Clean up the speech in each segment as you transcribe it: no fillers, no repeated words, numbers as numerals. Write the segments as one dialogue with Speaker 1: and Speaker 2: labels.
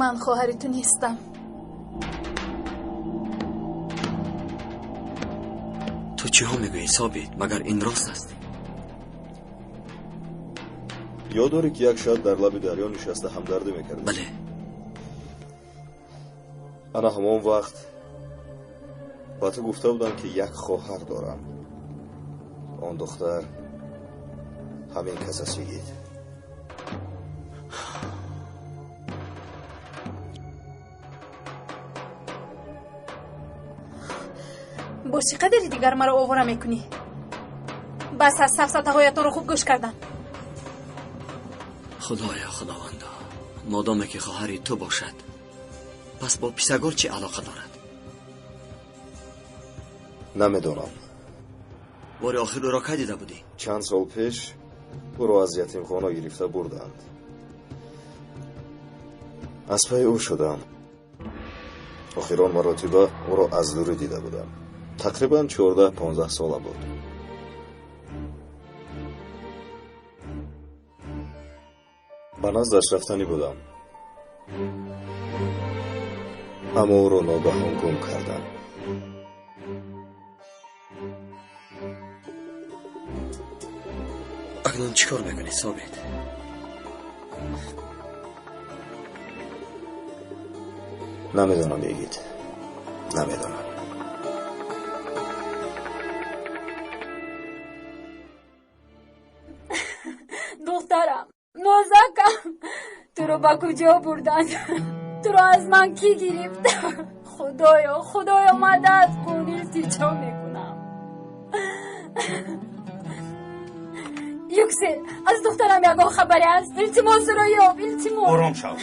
Speaker 1: Ман хоҳари ту нестам.
Speaker 2: Ту чиҳо мегӯӣ, Собит? Магар ин рост аст?
Speaker 3: Ёд дорӣ, ки як шаб дар лаби дарё нишаста ҳамдардӣ мекардем?
Speaker 2: Бале.
Speaker 3: Ана ҳамон вақт ба ту гуфта будам, ки як хоҳар дорам. Он духтар ҳамин кас аст, йигит.
Speaker 1: Бо чӣ қадари дигар маро овора мекунӣ? Бас аз сафсатаҳоятонро хуб гӯш кардам.
Speaker 2: Худоё, худовандо, модоме ки хоҳари ту бошад, пас бо Писагор чӣ алоқа дорад?
Speaker 3: Намедонам.
Speaker 2: Бори охир ӯро кай дида будӣ?
Speaker 3: Чанд сол пеш ӯро аз ятимхона гирифта бурданд. Аз пайи ӯ шудам. Охирон маротиба ӯро аз дурӣ дида будам. Тақрибан 14-15 сола буд. Ба наздаш рафтанӣ будам, аммо ӯро ногаҳон гум кардам.
Speaker 2: Акнун чӣ кор мекунӣ, Собит?
Speaker 3: Намедонам, йигит, намедонам.
Speaker 4: Духтарам, нозакам, туро ба куҷо бурданд? Туро аз ман кӣ гирифт? Худоё, худоё, мадад кун, илтиҷо мекунам. Юксел, аз духтарам ягон хабаре аст? Илтимос, ӯро ёб, илтимос.
Speaker 5: Ором шав,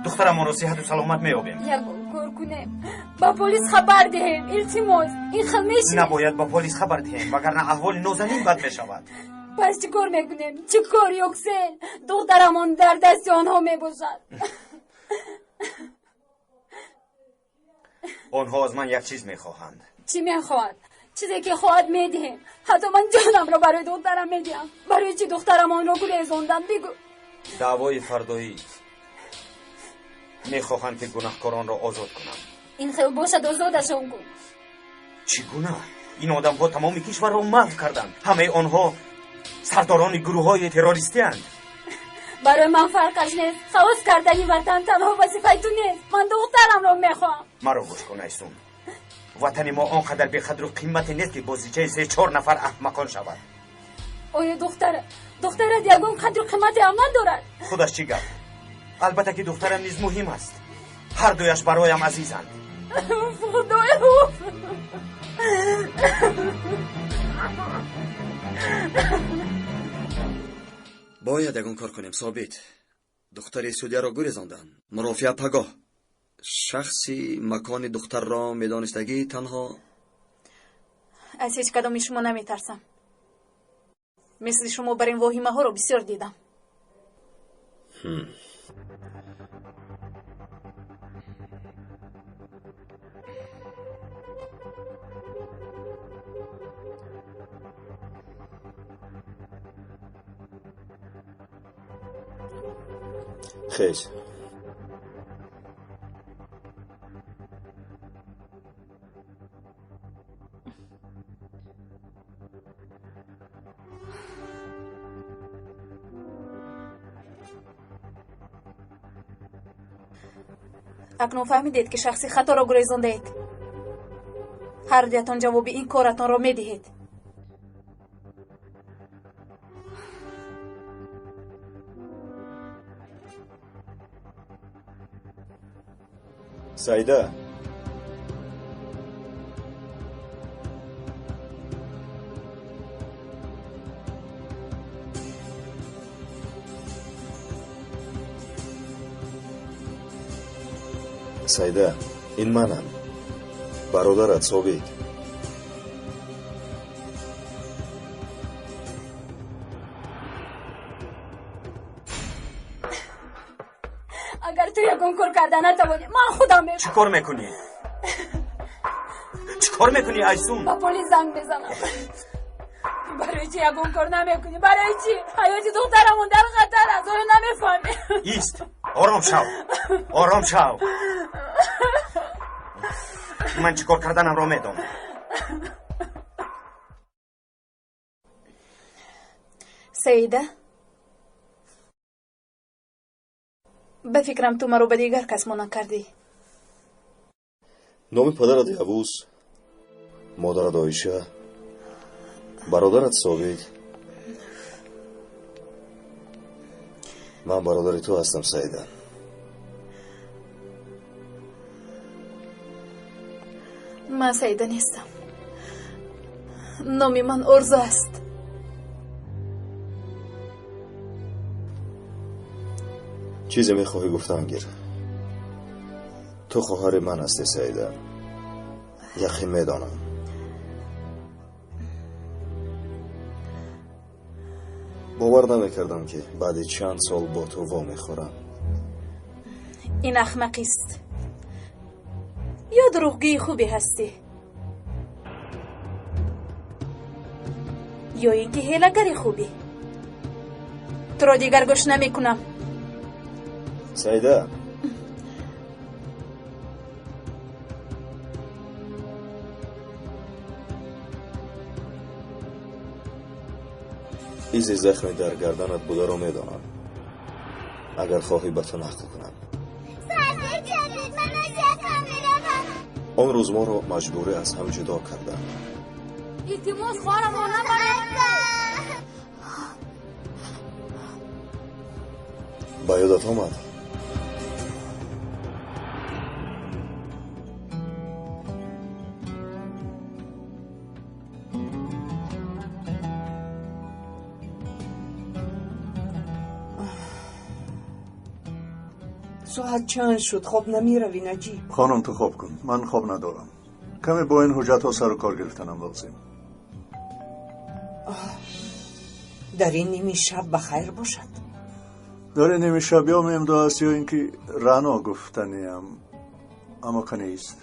Speaker 5: духтарамонро сиҳату саломат меёбем.
Speaker 4: Ягон кор кунем, ба полис хабар диҳем, илтимос. Ин хел меши?
Speaker 5: Набояд ба полис хабар диҳем, вагарна аҳволи нозанин бад мешавад.
Speaker 4: Пас чӣ кор мекунем? Чӣ кор, Юксел? Духтарамон дар дасти онҳо мебошад.
Speaker 5: Онҳо аз ман як чиз мехоҳанд.
Speaker 4: Чӣ мехоҳад? Чизе ки хоҳад медиҳем. Ҳатто ман ҷонамро барои духтарам медиҳам. Барои чӣ духтарам онро гурезондам? Бигӯ.
Speaker 5: Даъвои фардоӣ. Мехоҳанд, ки гунаҳкоронро озод кунам.
Speaker 4: Ин хел бошад, озодашон кун.
Speaker 5: Чӣ гуна? Ин одамҳо тамоми кишварро маҳв карданд. Ҳамаи онҳо сардорони гурӯҳҳои террористиянд.
Speaker 4: Барои ман фарқаш нест. Халос кардани ватан танҳо вазифаи ту нест. Ман духтарамро мехоҳам.
Speaker 5: Маро гӯш кун, Айсун. Ватани мо он қадар беқадру қимате нест, ки бозичаи се-чор нафар аҳмақон шавад.
Speaker 4: Оё духтарат ягон қадру қимате ҳам надорад?
Speaker 5: Худаш чӣ гап? Албатта, ки духтарам низ муҳим аст. Ҳар дуяш бароям азизанд.
Speaker 4: Худоё!
Speaker 2: Бояд ягон кор кунем, Собит. Духтари судяро гурезонданд. Мурофиа пагоҳ. Шахси макони духтарро медонистагӣ танҳо
Speaker 1: Аз ҳеҷ кадоми шумо наметарсам. Мисли шумо бар ин воҳимаҳоро бисёр дидам.
Speaker 3: Хез.
Speaker 1: Акнун фаҳмидед, ки шахси хаторо гурезондаед. Ҳар дуятон ҷавоби ин коратонро медиҳед.
Speaker 3: Саида, Саида, ин манам, бародарат Собит.
Speaker 4: Агар ту ягон кор карда натавонӣ, ман худам
Speaker 5: Чӣ кор мекунӣ? Чӣ кор мекунӣ, Айсун?
Speaker 4: Ба полис занг мезанам. Барои чӣ ягон кор намекунӣ? Барои чӣ? Ҳаёти духтарамон дар хатар аст, оё намефаҳмӣ?
Speaker 5: Ист, ором шав, ором шав. Ман чӣ кор карданамро медонам.
Speaker 1: Саида, ба фикрам, ту маро ба дигар кас монанд кардӣ.
Speaker 3: Номи падарат Явуз, модарат Оиша, бародарат Собит. Ман бародари ту ҳастам, Саида.
Speaker 1: Ман Саида нестам. Номи ман Орзу аст.
Speaker 3: Чизе мехоҳӣ гуфтан гир. Ту хоҳари ман ҳастӣ, Саида, яқин медонам. Бовар намекардам, ки баъди чанд сол бо ту вомехӯрам.
Speaker 1: Ин ахмақист ё дурӯғгӯи хубе ҳастӣ, ё ин ки ҳелагари хубӣ. Туро дигар гӯш намекунам.
Speaker 3: Саида, изи захме дар гарданат бударо медонам. Агар хоҳӣ, ба ту нақл кунам. Он рӯз моро маҷбурӣ аз ҳам ҷудо карданд.
Speaker 4: Илтимос, хоҳарамро набаред.
Speaker 3: Ба ёдат омад?
Speaker 6: Соат чанд шуд? Хоб намеравӣ, Наҷиб?
Speaker 7: Хонум, ту хоб кун, ман хоб надорам. Каме бо ин ҳуҷҷатҳо сару кор гирифтанам лозим.
Speaker 6: Дар ин ними шаб ба хайр бошад.
Speaker 7: Дар ин ними шаб ё мемдо аст, ё ин ки Рано гуфтаниям, аммо канист.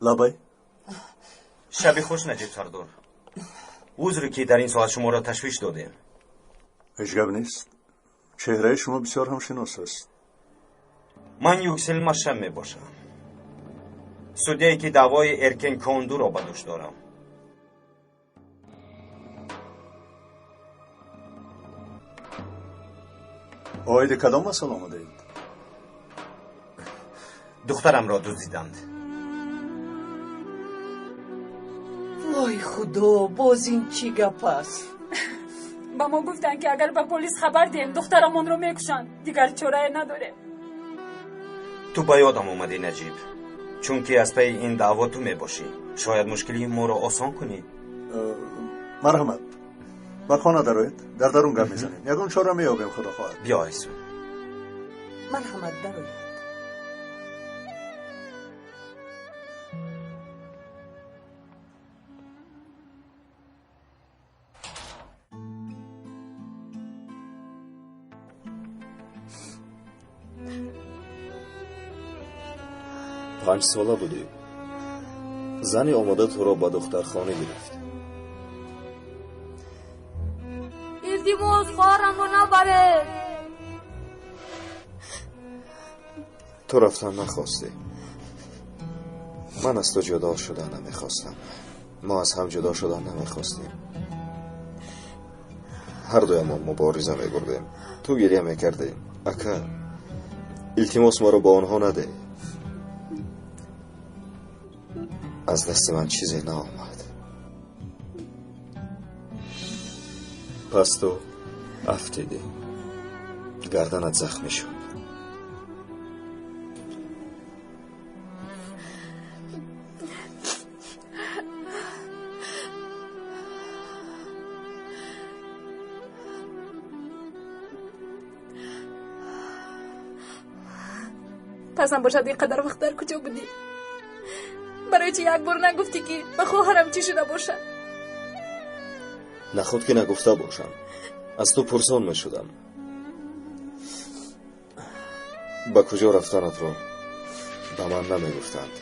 Speaker 7: Лабай.
Speaker 5: Шаби хуш, Наҷиб сардор. Узре, ки дар ин соат шуморо ташвиш додем.
Speaker 7: Ҳеҷ гап нест. Чеҳраи шумо бисёр ҳамшинос аст.
Speaker 5: Ман Юксел Машам мебошам, судяе ки даъвои Эркен Кондуро ба дӯш дорам.
Speaker 7: Оиди кадом масъала омадаед?
Speaker 5: Духтарамро дуздиданд.
Speaker 6: Вой худо, боз ин чӣ гап аст?
Speaker 4: Ба мо гуфтанд, ки агар ба полис хабар диҳем, духтарамонро мекушанд. Дигар чорае надорем.
Speaker 5: Ту ба ёдам омадӣ, Наҷиб, чунки аз пайи ин даъво ту мебошӣ. Шояд мушкилии моро осон кунӣ.
Speaker 7: Марҳамат, ба хона дароед, дар дарун гап мезанем. Ягон чора меёбем, худо хоҳад.
Speaker 5: Биё, Айсун.
Speaker 6: Марҳамат, дароед.
Speaker 3: 5 сола будӣ. Зани омода туро ба духтархона гирифт.
Speaker 4: Илтимос, хоҳарамро набаред.
Speaker 3: Ту рафтан нахостӣ. Ман аз ту ҷудо шуда намехостам. Мо аз ҳам ҷудо шудан намехостем. Ҳар дуямон мубориза мебурдем. Ту гиря мекардӣ. Ака, илтимос, маро ба онҳо надеҳ. Аз дасти ман чизе наомад. Пас ту афтидӣ. Гарданат захмӣ шуд.
Speaker 1: Пас набошад, ин қадар вақт дар куҷо будӣ? Барои чӣ як бор нагуфтӣ, ки ба хоҳарам чӣ шуда бошад?
Speaker 3: Наход ки нагуфта бошам. Аз ту пурсон мешудам. Ба куҷо рафтанатро ба ман намегуфтанд.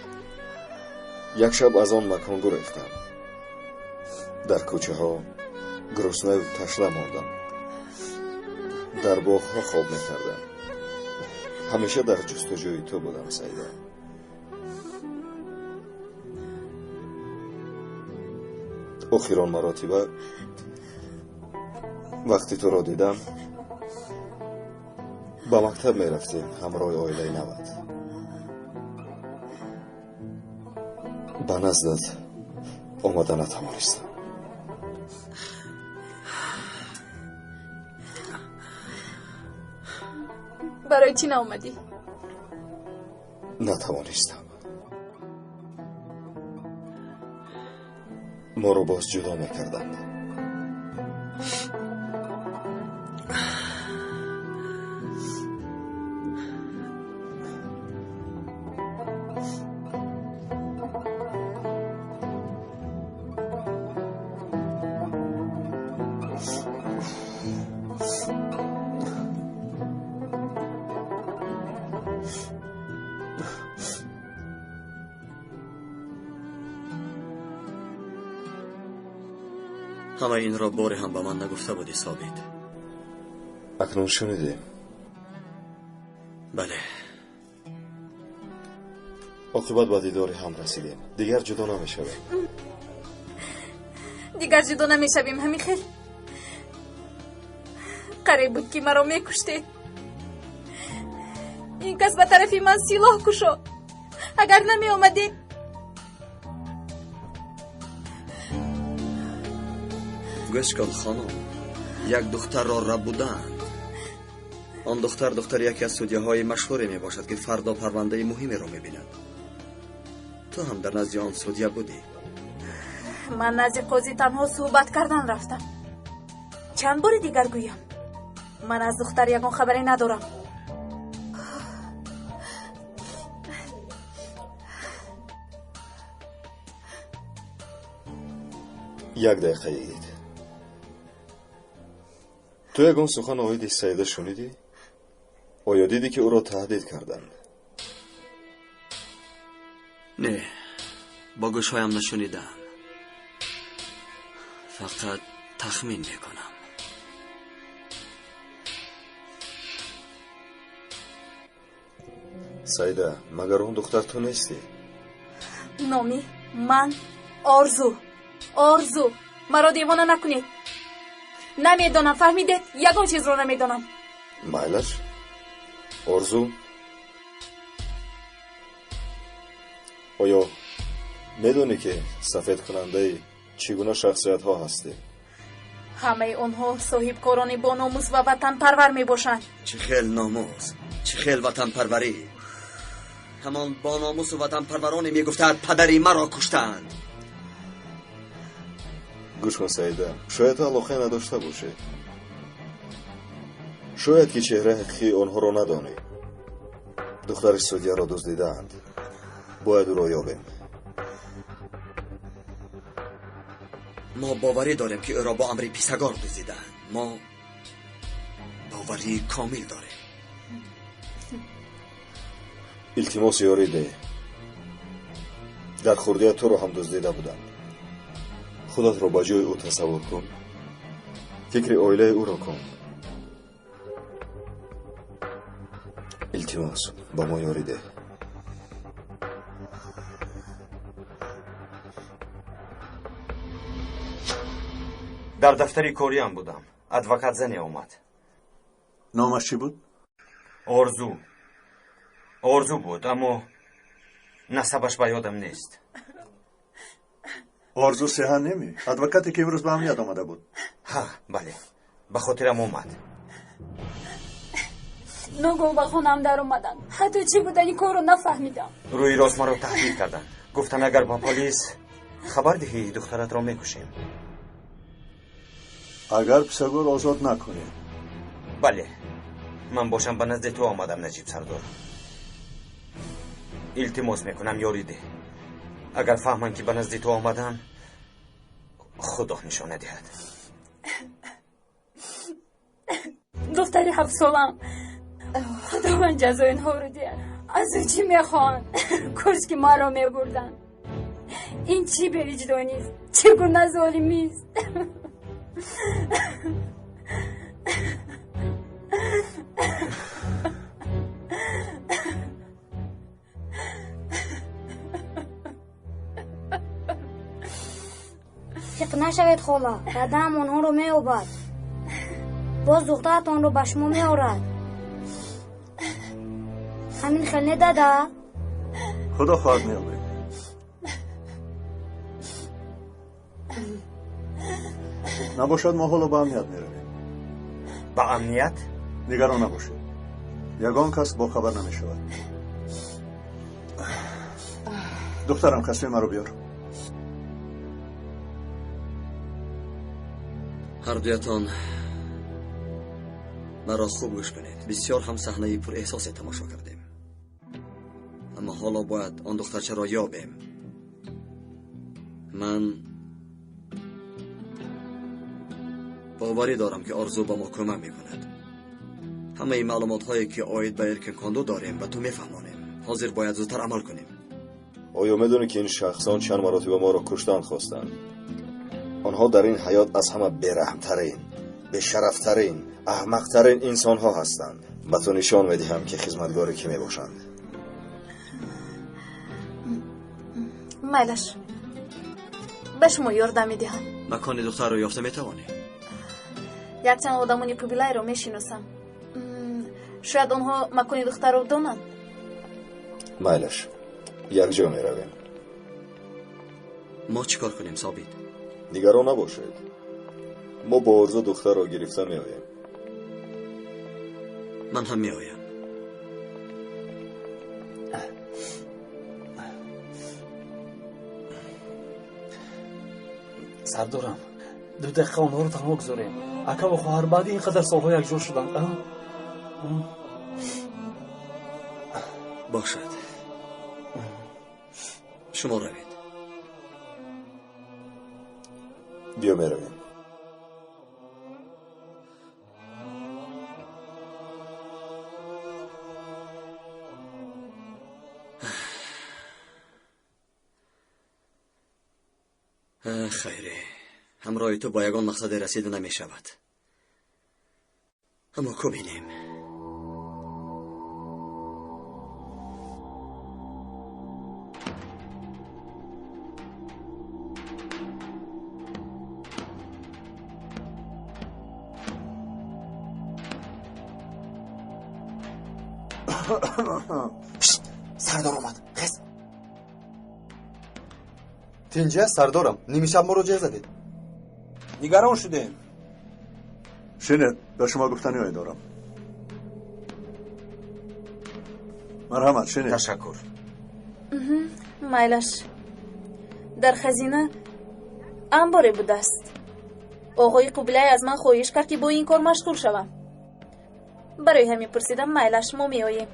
Speaker 3: Як шаб аз он макон гурехтам. Дар кӯчаҳо гуруснаю ташна мондам. Дар боғҳо хоб мекардам. Ҳамеша дар ҷустуҷӯи ту будам, Саида. Охирон маротиба вақти туро дидам, ба мактаб мерафтем ҳамроҳи оилаи нават. Ба наздат омада натавонистам.
Speaker 1: Барои чӣ наомадӣ?
Speaker 3: Натавонистам. Моро боз ҷудо мекарданд.
Speaker 2: Ҳамаи инро боре ҳам ба ман нагуфта будӣ, Собит.
Speaker 3: Акнун шунидем.
Speaker 2: Бале.
Speaker 3: Оқибат ба дидори ҳам расидем. Дигар ҷудо намешавем.
Speaker 1: Дигар ҷудо намешавем, ҳамин хел. Қариб буд, ки маро мекуштед. Ин кас ба тарафи ман силоҳ кушод. Агар намеомадед,
Speaker 2: гӯш кун, хонум, як духтарро рабуданд. Он духтар духтари яке аз судяҳои машҳуре мебошад, ки фардо парвандаи муҳимеро мебинад. Ту ҳам дар назди он судя будӣ.
Speaker 1: Ман назди қозӣ танҳо суҳбат кардан рафтам. Чанд бори дигар гӯям, ман аз духтар ягон хабаре надорам.
Speaker 3: Як дақиқа, йигит. Ту ягон сухан оиди Саида шунидӣ? Оё дидӣ, ки ӯро таҳдид карданд?
Speaker 2: Не, бо гӯшҳоям нашунидам. Фақат тахмин мекунам.
Speaker 3: Саида, магар он духтар ту нестӣ?
Speaker 1: Номи ман Орзу. Орзу, маро девона накунед. Намедонам, фаҳмидед? Ягон чизро намедонам.
Speaker 3: Майлаш, Орзу. Оё медонӣ, ки сафедкунандаи чӣ гуна шахсиятҳо ҳастӣ?
Speaker 1: Ҳамаи онҳо соҳибкорони бономус ва ватанпарвар мебошанд.
Speaker 2: Чӣ хел номус, чӣ хел ватанпарварӣ! Ҳамон бономусу ватанпарвароне мегуфтаанд, падари маро куштаанд.
Speaker 3: Гӯш кун, Саида, шояд ту алоқае надошта бошӣ. Шояд ки чеҳраи ҳақиқии онҳоро надонӣ. Духтари судяро дуздидаанд. Бояд ӯро ёбем.
Speaker 2: Мо боварӣ дорем, ки ӯро бо амри писагор дуздидаанд. Мо боварии комил дорем.
Speaker 3: Илтимос, ёрӣ деҳ. Дар хурдият туро ҳам дуздида буданд. Худатро ба ҷои ӯ тасаввур кун. Фикри оилаи ӯро кун. Илтимос, ба мо ёрӣ деҳ.
Speaker 5: Дар дафтари кориам будам. Адвокат зане омад.
Speaker 7: Номаш чӣ буд?
Speaker 5: Орзу. Орзу буд, аммо насабаш ба ёдам нест.
Speaker 7: Орзу Сеҳан неми? Адвокате ки имрӯз ба амният омада буд.
Speaker 5: Ҳа, бале, ба хотирам омад.
Speaker 4: Ногоҳ ба хонаам даромаданд. Ҳатто чӣ будани корро нафаҳмидам.
Speaker 5: Рӯи рост маро таҳдид карданд. Гуфтанд, агар ба полис хабар диҳӣ, духтаратро мекушем.
Speaker 7: Агар писагор озод накунед.
Speaker 5: Бале, ман бошам ба назди ту омадам, Наҷиб сардор. Илтимос мекунам, ёрӣ деҳ. Агар фаҳманд, ки ба назди ту омадам, худо нишона диҳад.
Speaker 4: Духтари ҳафтсолам. Худованд ҷазои инҳоро диҳад. Аз ӯ чӣ мехоҳанд? Кош ки маро мебурданд. Ин чӣ бевиҷдонист? Чӣ гуна золимист?
Speaker 8: Фиқ нашавед, хола, дадаам онҳоро меёбад. Боз духтаратонро ба шумо меорад. Ҳамин хел не, дада?
Speaker 7: Худо хоҳад, меёбед. Набошад, мо ҳоло ба амният меравем.
Speaker 5: Ба амният?
Speaker 7: Нигарон набошед, ягон кас бохабар намешавад. Духтарам, касби маро биёр.
Speaker 2: Ҳардуятон маро хуб гӯш кунед. Бисёр ҳам саҳнаи пурэҳсосе тамошо кардем, аммо ҳоло бояд он духтарчаро ёбем. Ман боварӣ дорам, ки Орзу ба мо кӯмак мекунад. Ҳамаи маълумотҳое, ки оид ба Эркин Конду дорем, ба ту мефаҳмонем. Ҳозир бояд зудтар амал кунем.
Speaker 3: Оё медонӣ, ки ин шахсон чанд маротиба моро куштан хостанд? Онҳо дар ин ҳаёт аз ҳама бераҳмтарин, бешарафтарин, аҳмақтарин инсонҳо ҳастанд. Ба ту нишон медиҳам, ки хизматгори кӣ мебошанд.
Speaker 1: Майлаш, ба шумо ёрдам медиҳам.
Speaker 2: Макони духтарро ёфта метавонӣ?
Speaker 1: Якчанд одамони Қубилайро мешиносам. Шояд онҳо макони духтарро донанд.
Speaker 3: Майлаш, якҷо меравем.
Speaker 2: Мо чӣ кор кунем, Собит?
Speaker 3: Нигарон набошед, мо бо Орзу духтарро гирифта меоем.
Speaker 2: Ман ҳам меоям.
Speaker 9: Сардорам, 2 дақиқа онҳоро танҳо гузорем. Ака ва хоҳар баъди ин қадар солҳо якҷо шуданд.
Speaker 2: Бошад, шумо равед.
Speaker 3: Биё, меравем.
Speaker 2: Хайре, ҳамроҳи ту бо ягон мақсаде расида намешавад, аммо ку бинем.
Speaker 10: Сардор омад, хез. Тинҷи аст, сардорам? Нимишаб моро ҷеғ задед, нигарон шудем.
Speaker 7: Шинед, ба шумо гуфтаниҳое дорам. Марҳамат, шинед.
Speaker 5: Ташаккур.
Speaker 1: Майлаш, дар хазина амборе будааст. Оғои Қубилай аз ман хоҳиш кард, ки бо ин кор машғул шавам. Барои ҳамин пурсидам. Майлаш, мо меоем.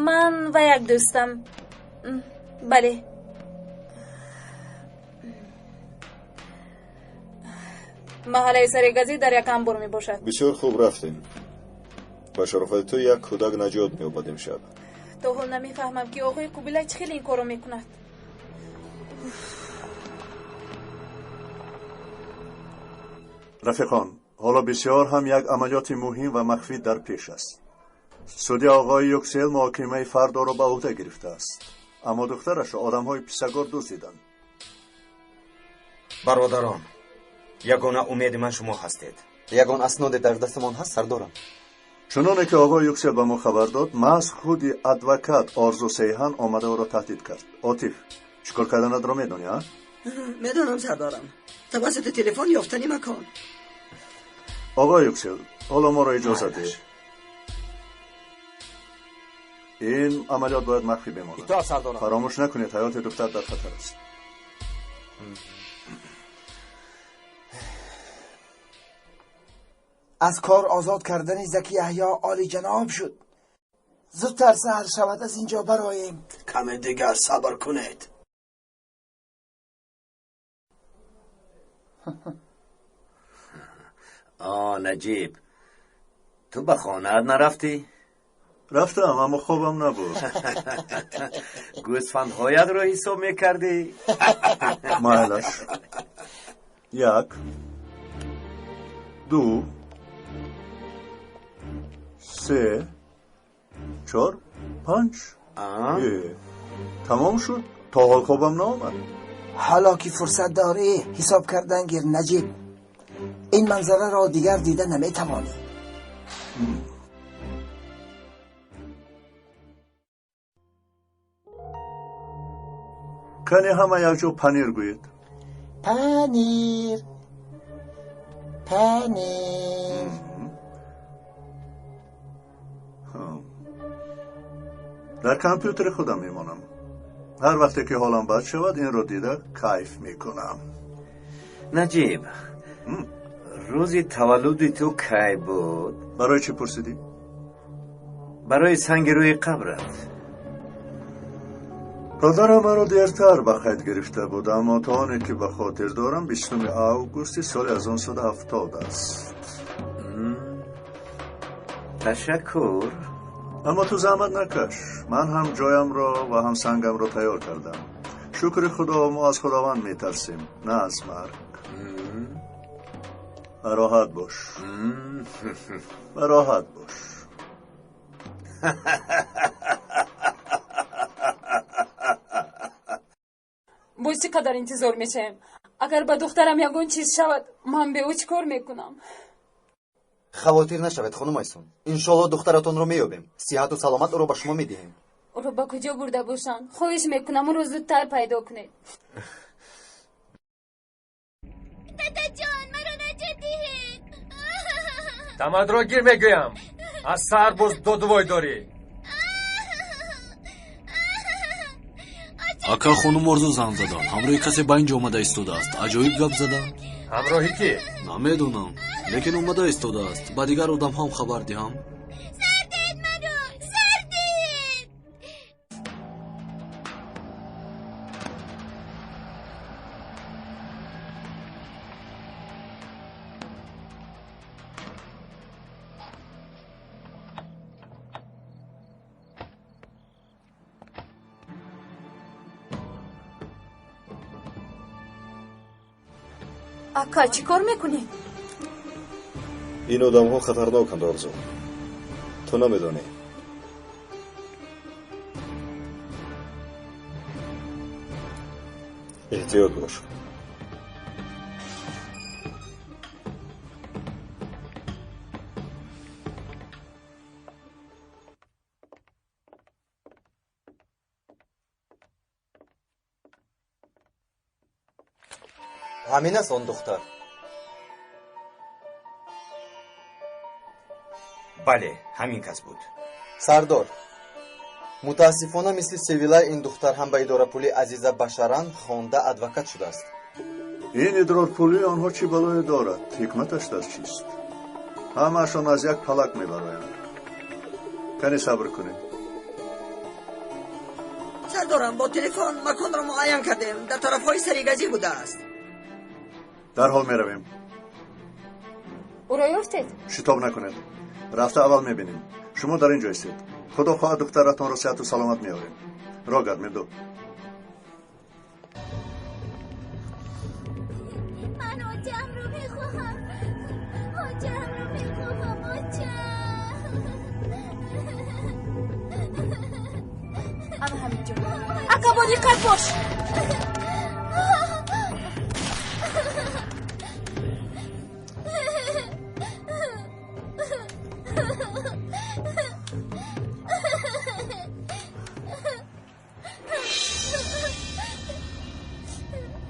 Speaker 1: Ман ва як дӯстам. Бале. Маҳаллаи Сарегазӣ дар як амбор мебошад.
Speaker 3: Бисёр хуб, рафтем. Ба шарофати ту як кӯдак наҷот меёбад имшаб.
Speaker 1: То ҳол намефаҳмам, ки оғои Қубилай чӣ хел ин корро мекунад.
Speaker 7: Рафиқон, ҳоло бисёр ҳам як амалиёти муҳим ва махфӣ дар пеш аст. Судя оғои Юксел муҳокимаи фардоро ба уҳда гирифтааст, аммо духтарашро одамҳои писагор дуздиданд.
Speaker 5: Бародарон, Ягона умеди ман шумо ҳастед.
Speaker 10: Ягон асноде дар дастамон ҳаст, сардорам?
Speaker 7: Чуноне ки оғои Юксел ба мо хабар дод, маҳз худи адвокат Орзу Сейҳан омада ӯро таҳдид кард. Отиф, чӣ кор карданатро медонӣ, а?
Speaker 11: Медонам, сардорам. Тавассути телефон ёфтани макон.
Speaker 7: Оғои Юксел, ҳоло моро иҷоза деҳ. Ин амалиёт бояд махфӣ бимонад.
Speaker 10: Итоат, сардорам.
Speaker 7: Фаромӯш накунед, ҳаёти духтар дар хатар аст.
Speaker 12: Аз кор озод кардани Заки Яҳё олиҷаноб шуд. Зудтар саҳар шавад, аз ин ҷо бароем.
Speaker 13: Каме дигар сабр кунед.
Speaker 14: О, Наҷиб, ту ба хонаат нарафтӣ?
Speaker 7: Рафтам, аммо хобам набуд.
Speaker 14: Гӯсфандҳоятро ҳисоб мекардӣ?
Speaker 7: Майлаш. Як, ду, се, чор, панҷ. Тамом шуд. То ҳол хобам наомад.
Speaker 12: Ҳало ки фурсат дорӣ, ҳисоб кардан гир, Наҷиб. Ин манзараро дигар дида наметавонӣ.
Speaker 7: Кане ҳама якҷо панир гӯед.
Speaker 12: Панир, панир.
Speaker 7: Дар компютери худам мемонам. Ҳар вақте ки ҳолам бад шавад, инро дида кайф мекунам.
Speaker 14: Наҷиб, рӯзи таваллуди ту кай буд?
Speaker 7: Барои чӣ пурсидӣ?
Speaker 14: Барои санги рӯи қабрат.
Speaker 7: Падарам маро дертар ба қайд гирифта буд, аммо то оне ки ба хотир дорам, 20 августи соли 1970 аст.
Speaker 14: Ташаккур.
Speaker 7: Аммо ту заҳмат накаш. Ман ҳам ҷоямро ва ҳам сангамро тайёр кардам. Шукри Худо, мо аз Худованд метарсем, на аз марг. Роҳат бош. Роҳат бош.
Speaker 4: Боз чӣ қадар интизор мешавем? Агар ба духтарам ягон чиз шавад, ман бе ӯ чӣ кор мекунам?
Speaker 10: Хавотир нашавед, хонум Айсун. Иншоалло духтаратонро меёбем. Сиҳату саломат ӯро ба шумо медиҳем.
Speaker 4: Ӯро ба куҷо бурда бошанд? Хоҳиш мекунам, ӯро зудтар пайдо кунед.
Speaker 15: Дадаҷон, маро наҷот диҳед.
Speaker 16: Тамадро гир мегӯям. Аз саҳар боз додувой дорӣ.
Speaker 9: Ака, хонум Орзу занг задам. Ҳамроҳи касе ба ин ҷо омада истодааст. Аҷоиб гап задам.
Speaker 16: Ҳамроҳи кӣ?
Speaker 9: Намедонам, лекин омада истодааст. Ба дигар одамҳоам хабар диҳам.
Speaker 15: Сар диҳед маро, сар диҳед.
Speaker 1: Ака, чӣ кор мекунӣ?
Speaker 3: Ин одамҳо хатарноканд, Орзу. Ту намедонӣ. Эҳтиёт бош.
Speaker 10: Ҳамин аст он духтар?
Speaker 5: Бале, ҳамин кас буд.
Speaker 10: Сардор, мутаассифона мисли Севилай ин духтар ҳам ба идорапулии Азиза Башаран хонда адвокат шудааст.
Speaker 7: Ин идрорпулии онҳо чӣ балое дорад? Ҳикматаш дар чист? Ҳамаашон аз як палак мебароянд. Кане сабр кунед.
Speaker 11: Сардорам, бо телефон маконро муайян кардем. Дар тарафҳои Саригазӣ будааст.
Speaker 7: Дарҳол меравем.
Speaker 4: Ӯро ёфтед?
Speaker 7: Шитоб накунед. Рафта аввал мебинем. Шумо дар ин ҷо истед. Худо хоҳад духтаратонро сиҳату саломат меорем. Рогард, меду.
Speaker 15: Ман очамро мехоҳам. Очамро мехоҳам, оча.
Speaker 1: Ана ҳамин ҷо. Ака, бо диққат бош.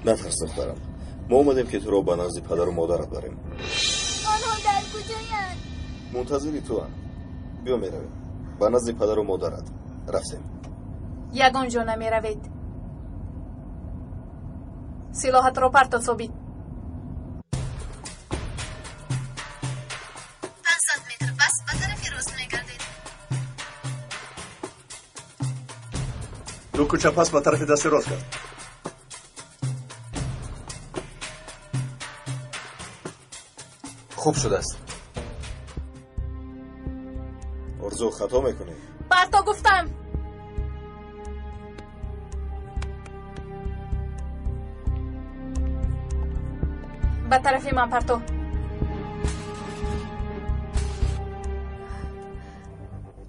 Speaker 3: Натарс, духтарам. Мо омадем, ки туро ба назди падару модарат барем.
Speaker 15: Онҳо дар куҷоянд?
Speaker 3: Мунтазири туанд. Биё, меравем ба назди падару модарат. Рафтем.
Speaker 1: Ягон ҷо намеравед. Силоҳатро парто, Собит. 500 метр пас ба тарафи рост мегардед.
Speaker 7: Ду кӯча пас ба тарафи дасти рост кард.
Speaker 10: Хуб шудааст.
Speaker 3: Орзу, хато мекунӣ.
Speaker 1: Парто гуфтам. Ба тарафи ман парто.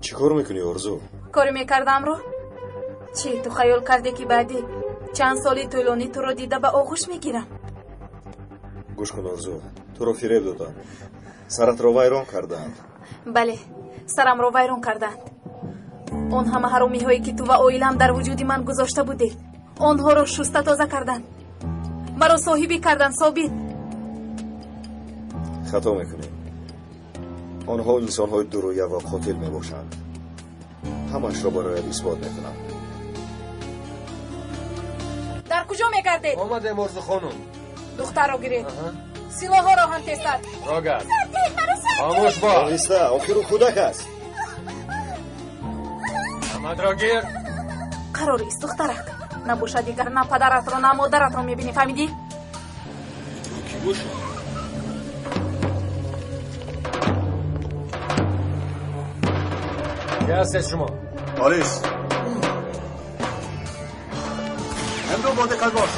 Speaker 3: Чӣ кор мекунӣ, Орзу?
Speaker 1: Коре мекардамро чӣ? Ту хаёл кардӣ, ки баъди чанд соли тӯлонӣ туро дида ба оғӯш мегирам?
Speaker 3: Гӯш кун, Орзу, туро фиреб доданд, саратро вайрон кардаанд.
Speaker 1: Бале, сарамро вайрон кардаанд. Он ҳама ҳаромиҳое, ки ту ва оилаам дар вуҷуди ман гузошта будед, онҳоро шуста тоза карданд, маро соҳибӣ карданд, Собит.
Speaker 3: Хато мекунӣ. Онҳо инсонҳои дурӯя ва қотил мебошанд. Ҳамаашро барояд исбот мекунам.
Speaker 1: Дар куҷо мегардед?
Speaker 16: Омадем, Орзу хонум.
Speaker 1: Духтарро гиред, силоҳҳоро ҳам тезтар.
Speaker 16: Рогар, хомӯш бош.
Speaker 3: Оҳиста, охир ӯ кӯдак аст.
Speaker 16: Амадро гир.
Speaker 1: Қарор ист, духтарак, набошад дигар на падаратро, на модаратро мебинӣ, фаҳмидӣ?
Speaker 16: Кӣ бошад? Кӣ ҳастед шумо?
Speaker 7: Полис. Ҳамду, бо диққат бош.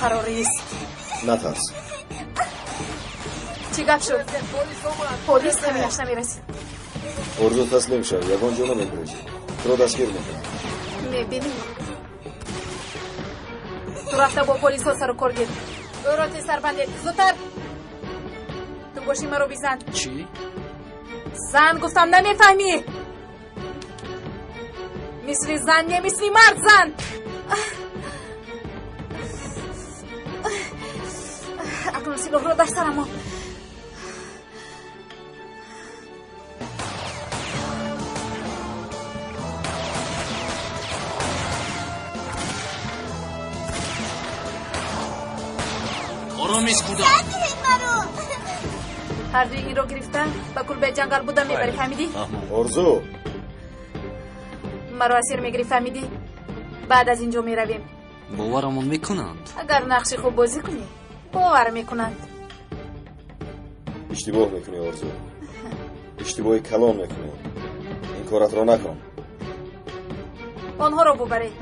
Speaker 1: Қарор ист.
Speaker 3: Натарс.
Speaker 1: Чӣ гап шуд? Полис ҳаминаш намерасид.
Speaker 3: Орзу, таслим шав, ягон ҷо намегурезӣ. Туро дастгир мекунам.
Speaker 1: Мебинӣ. Ту рафта бо полисҳо сару кор гир. Ӯро тезтар бандед, зудтар. Ту бошӣ, маро бизан.
Speaker 9: Чӣ?
Speaker 1: Зан гуфтам, намефаҳмӣ? Мисли зан не, мисли мард зан. Акнун силоҳро дар сарам мон.
Speaker 9: Оромиш, кӯдак.
Speaker 1: Ҳардуи инро гирифта ба кулбаи ҷангал буда мебарӣ, фаҳмидӣ?
Speaker 3: Орзу.
Speaker 1: Маро асир мегирӣ, фаҳмидӣ? Баъд аз ин ҷо меравем.
Speaker 9: Боварамон мекунанд?
Speaker 1: Агар нақши хуб бозӣ кунӣ, бовар мекунанд.
Speaker 3: Иштибоҳ мекунӣ, Орзу, иштибоҳи калон мекунӣ. Ин коратро накун.
Speaker 1: Онҳоро бубаред.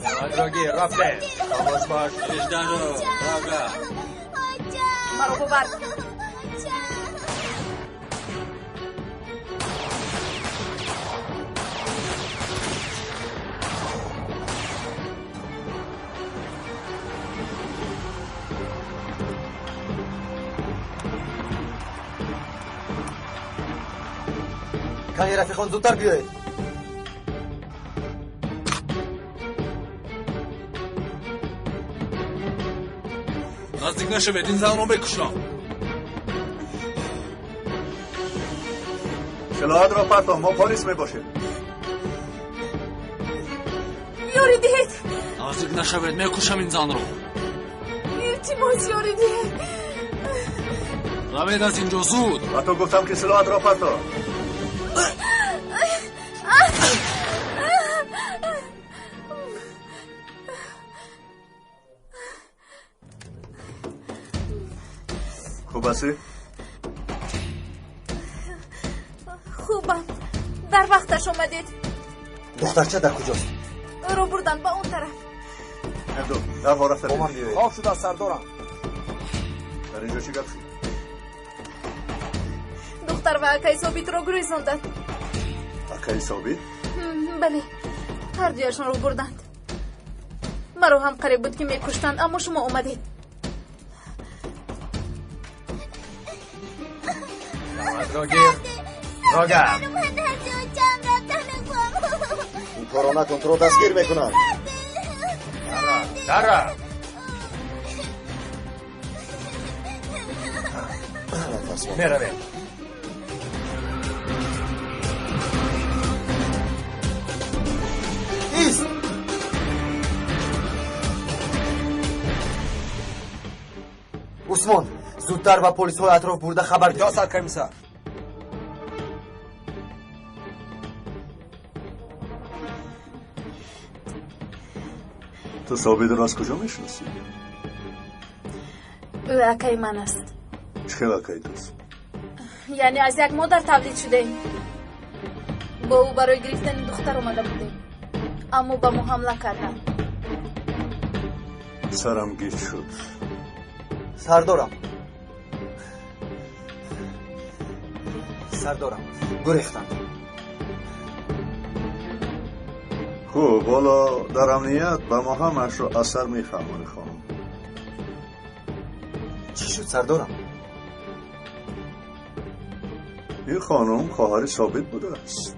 Speaker 16: Амадро гир, рафтем. Хомӯш бош.
Speaker 9: Иждаро рага.
Speaker 1: Маро бубар.
Speaker 10: Кани, рафиқон, зудтар биёед.
Speaker 9: Наздик нашавед, ин занро мекушам.
Speaker 7: Силоҳатро партом, мо полис мебошем.
Speaker 1: Ёрӣ диҳед.
Speaker 9: Наздик нашавед, мекушам ин занро.
Speaker 1: Илтимос, ёрӣ диҳед.
Speaker 9: Равед аз инҷо, зуд.
Speaker 7: Ба ту гуфтам, ки силоҳатро парто. Хуб ҳастӣ?
Speaker 1: Хубам, дар вақташ омадед.
Speaker 10: Духтарча дар куҷост?
Speaker 1: Ӯро бурданд ба он тараф.
Speaker 7: Ҳамду, дарҳол рафта.
Speaker 10: Бо ман биёед.
Speaker 13: Хоб шудааст, сардорам.
Speaker 7: Дар инҷо чӣ гап шуд?
Speaker 1: Духтар ва акаи Собитро гурезонданд.
Speaker 7: Акаи Собит?
Speaker 1: Бале, ҳардуяшонро бурданд. Маро ҳам қариб буд, ки мекуштанд, аммо шумо омадед.
Speaker 16: Дамадро гир. Рога.
Speaker 3: Ин корро накун, туро дастгир мекунанд.
Speaker 16: Дара. Меравем.
Speaker 10: Ист! Усмон, зудтар ба полисҳои атроф бурда хабар
Speaker 2: ҷо, саркомиссар.
Speaker 7: Ту Собидро аз куҷо мешиносӣ?
Speaker 1: Ӯ акаи ман аст.
Speaker 7: Чӣ хел акаи туст?
Speaker 1: Яъне аз як модар тавлид шудаем. Бо ӯ барои гирифтани духтар омада будем, аммо ба мо ҳамла карданд.
Speaker 7: Сарам гиҷ шуд.
Speaker 10: Сардорам, сардорам, гурехтанд.
Speaker 7: Хуб, ҳоло дар амният ба мо ҳамаашро аз сар мефаҳмонӣ, хонум.
Speaker 10: Чӣ шуд, сардорам?
Speaker 7: Ин хонум хоҳари Собит будааст.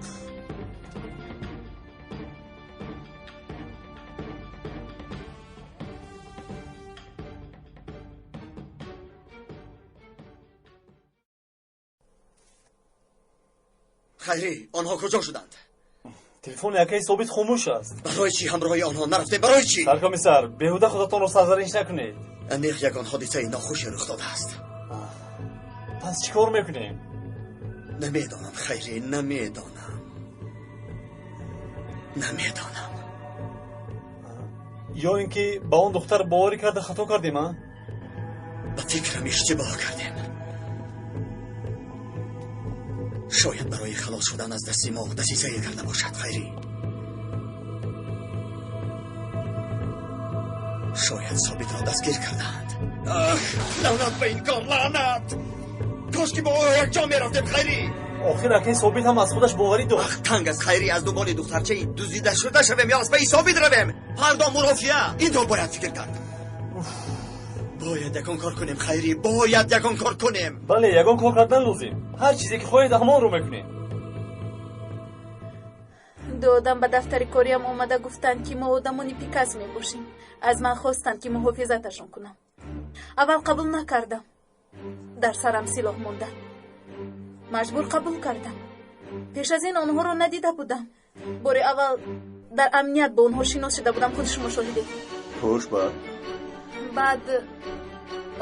Speaker 2: Хайрӣ, онҳо куҷо шуданд?
Speaker 9: Телефони акаи Собит хомӯш аст.
Speaker 2: Барои чӣ ҳамроҳи онҳо нарафтем? Барои чӣ?
Speaker 9: Саркомиссар, беҳуда худатонро сарзаниш накунед.
Speaker 2: Аниқ ягон ҳодисаи нохуше рух додааст.
Speaker 9: Пас чӣ кор мекунем?
Speaker 2: Намедонам, Хайрӣ, намедонам, намедонам.
Speaker 9: Ё ин ки ба он духтар боварӣ карда хато кардем, а?
Speaker 2: Ба фикрам, иштибоҳ кардем. Шояд барои халос шудан аз дасти мо дасисае карда бошад. Хайрӣ, шояд Собитро дастгир кардаанд. Ах, лаънат ба ин кор, лаънат! Кош ки бо ӯ якҷо мерафтем, Хайрӣ.
Speaker 9: Охир акаи Собит ҳам аз худаш боварӣ дошт.
Speaker 2: Ах, танг аст, Хайрӣ. Аз дунболи духтарчаи дуздида шуда шавем ё аз паи Собит равем? Фардо мурофиа. Ин тавр бояд фикр кард. Бояд ягон кор кунем, Хайрӣ, бояд ягон кор кунем.
Speaker 9: Бале, ягон кор кардан лозим. Ҳар чизе ки хоҳед, ҳамонро мекунем.
Speaker 1: Ду одам ба дафтари кориам омада гуфтанд, ки мо одамони Пикас мебошем. Аз ман хостанд, ки муҳофизаташон кунам. Аввал қабул накардам. Дар сарам силоҳ монда, маҷбур қабул кардам. Пеш аз ин онҳоро надида будам. Бори аввал дар амният бо онҳо шинос шуда будам, худи шумо шоҳидед.
Speaker 7: Хуш, баъд?
Speaker 1: Баъд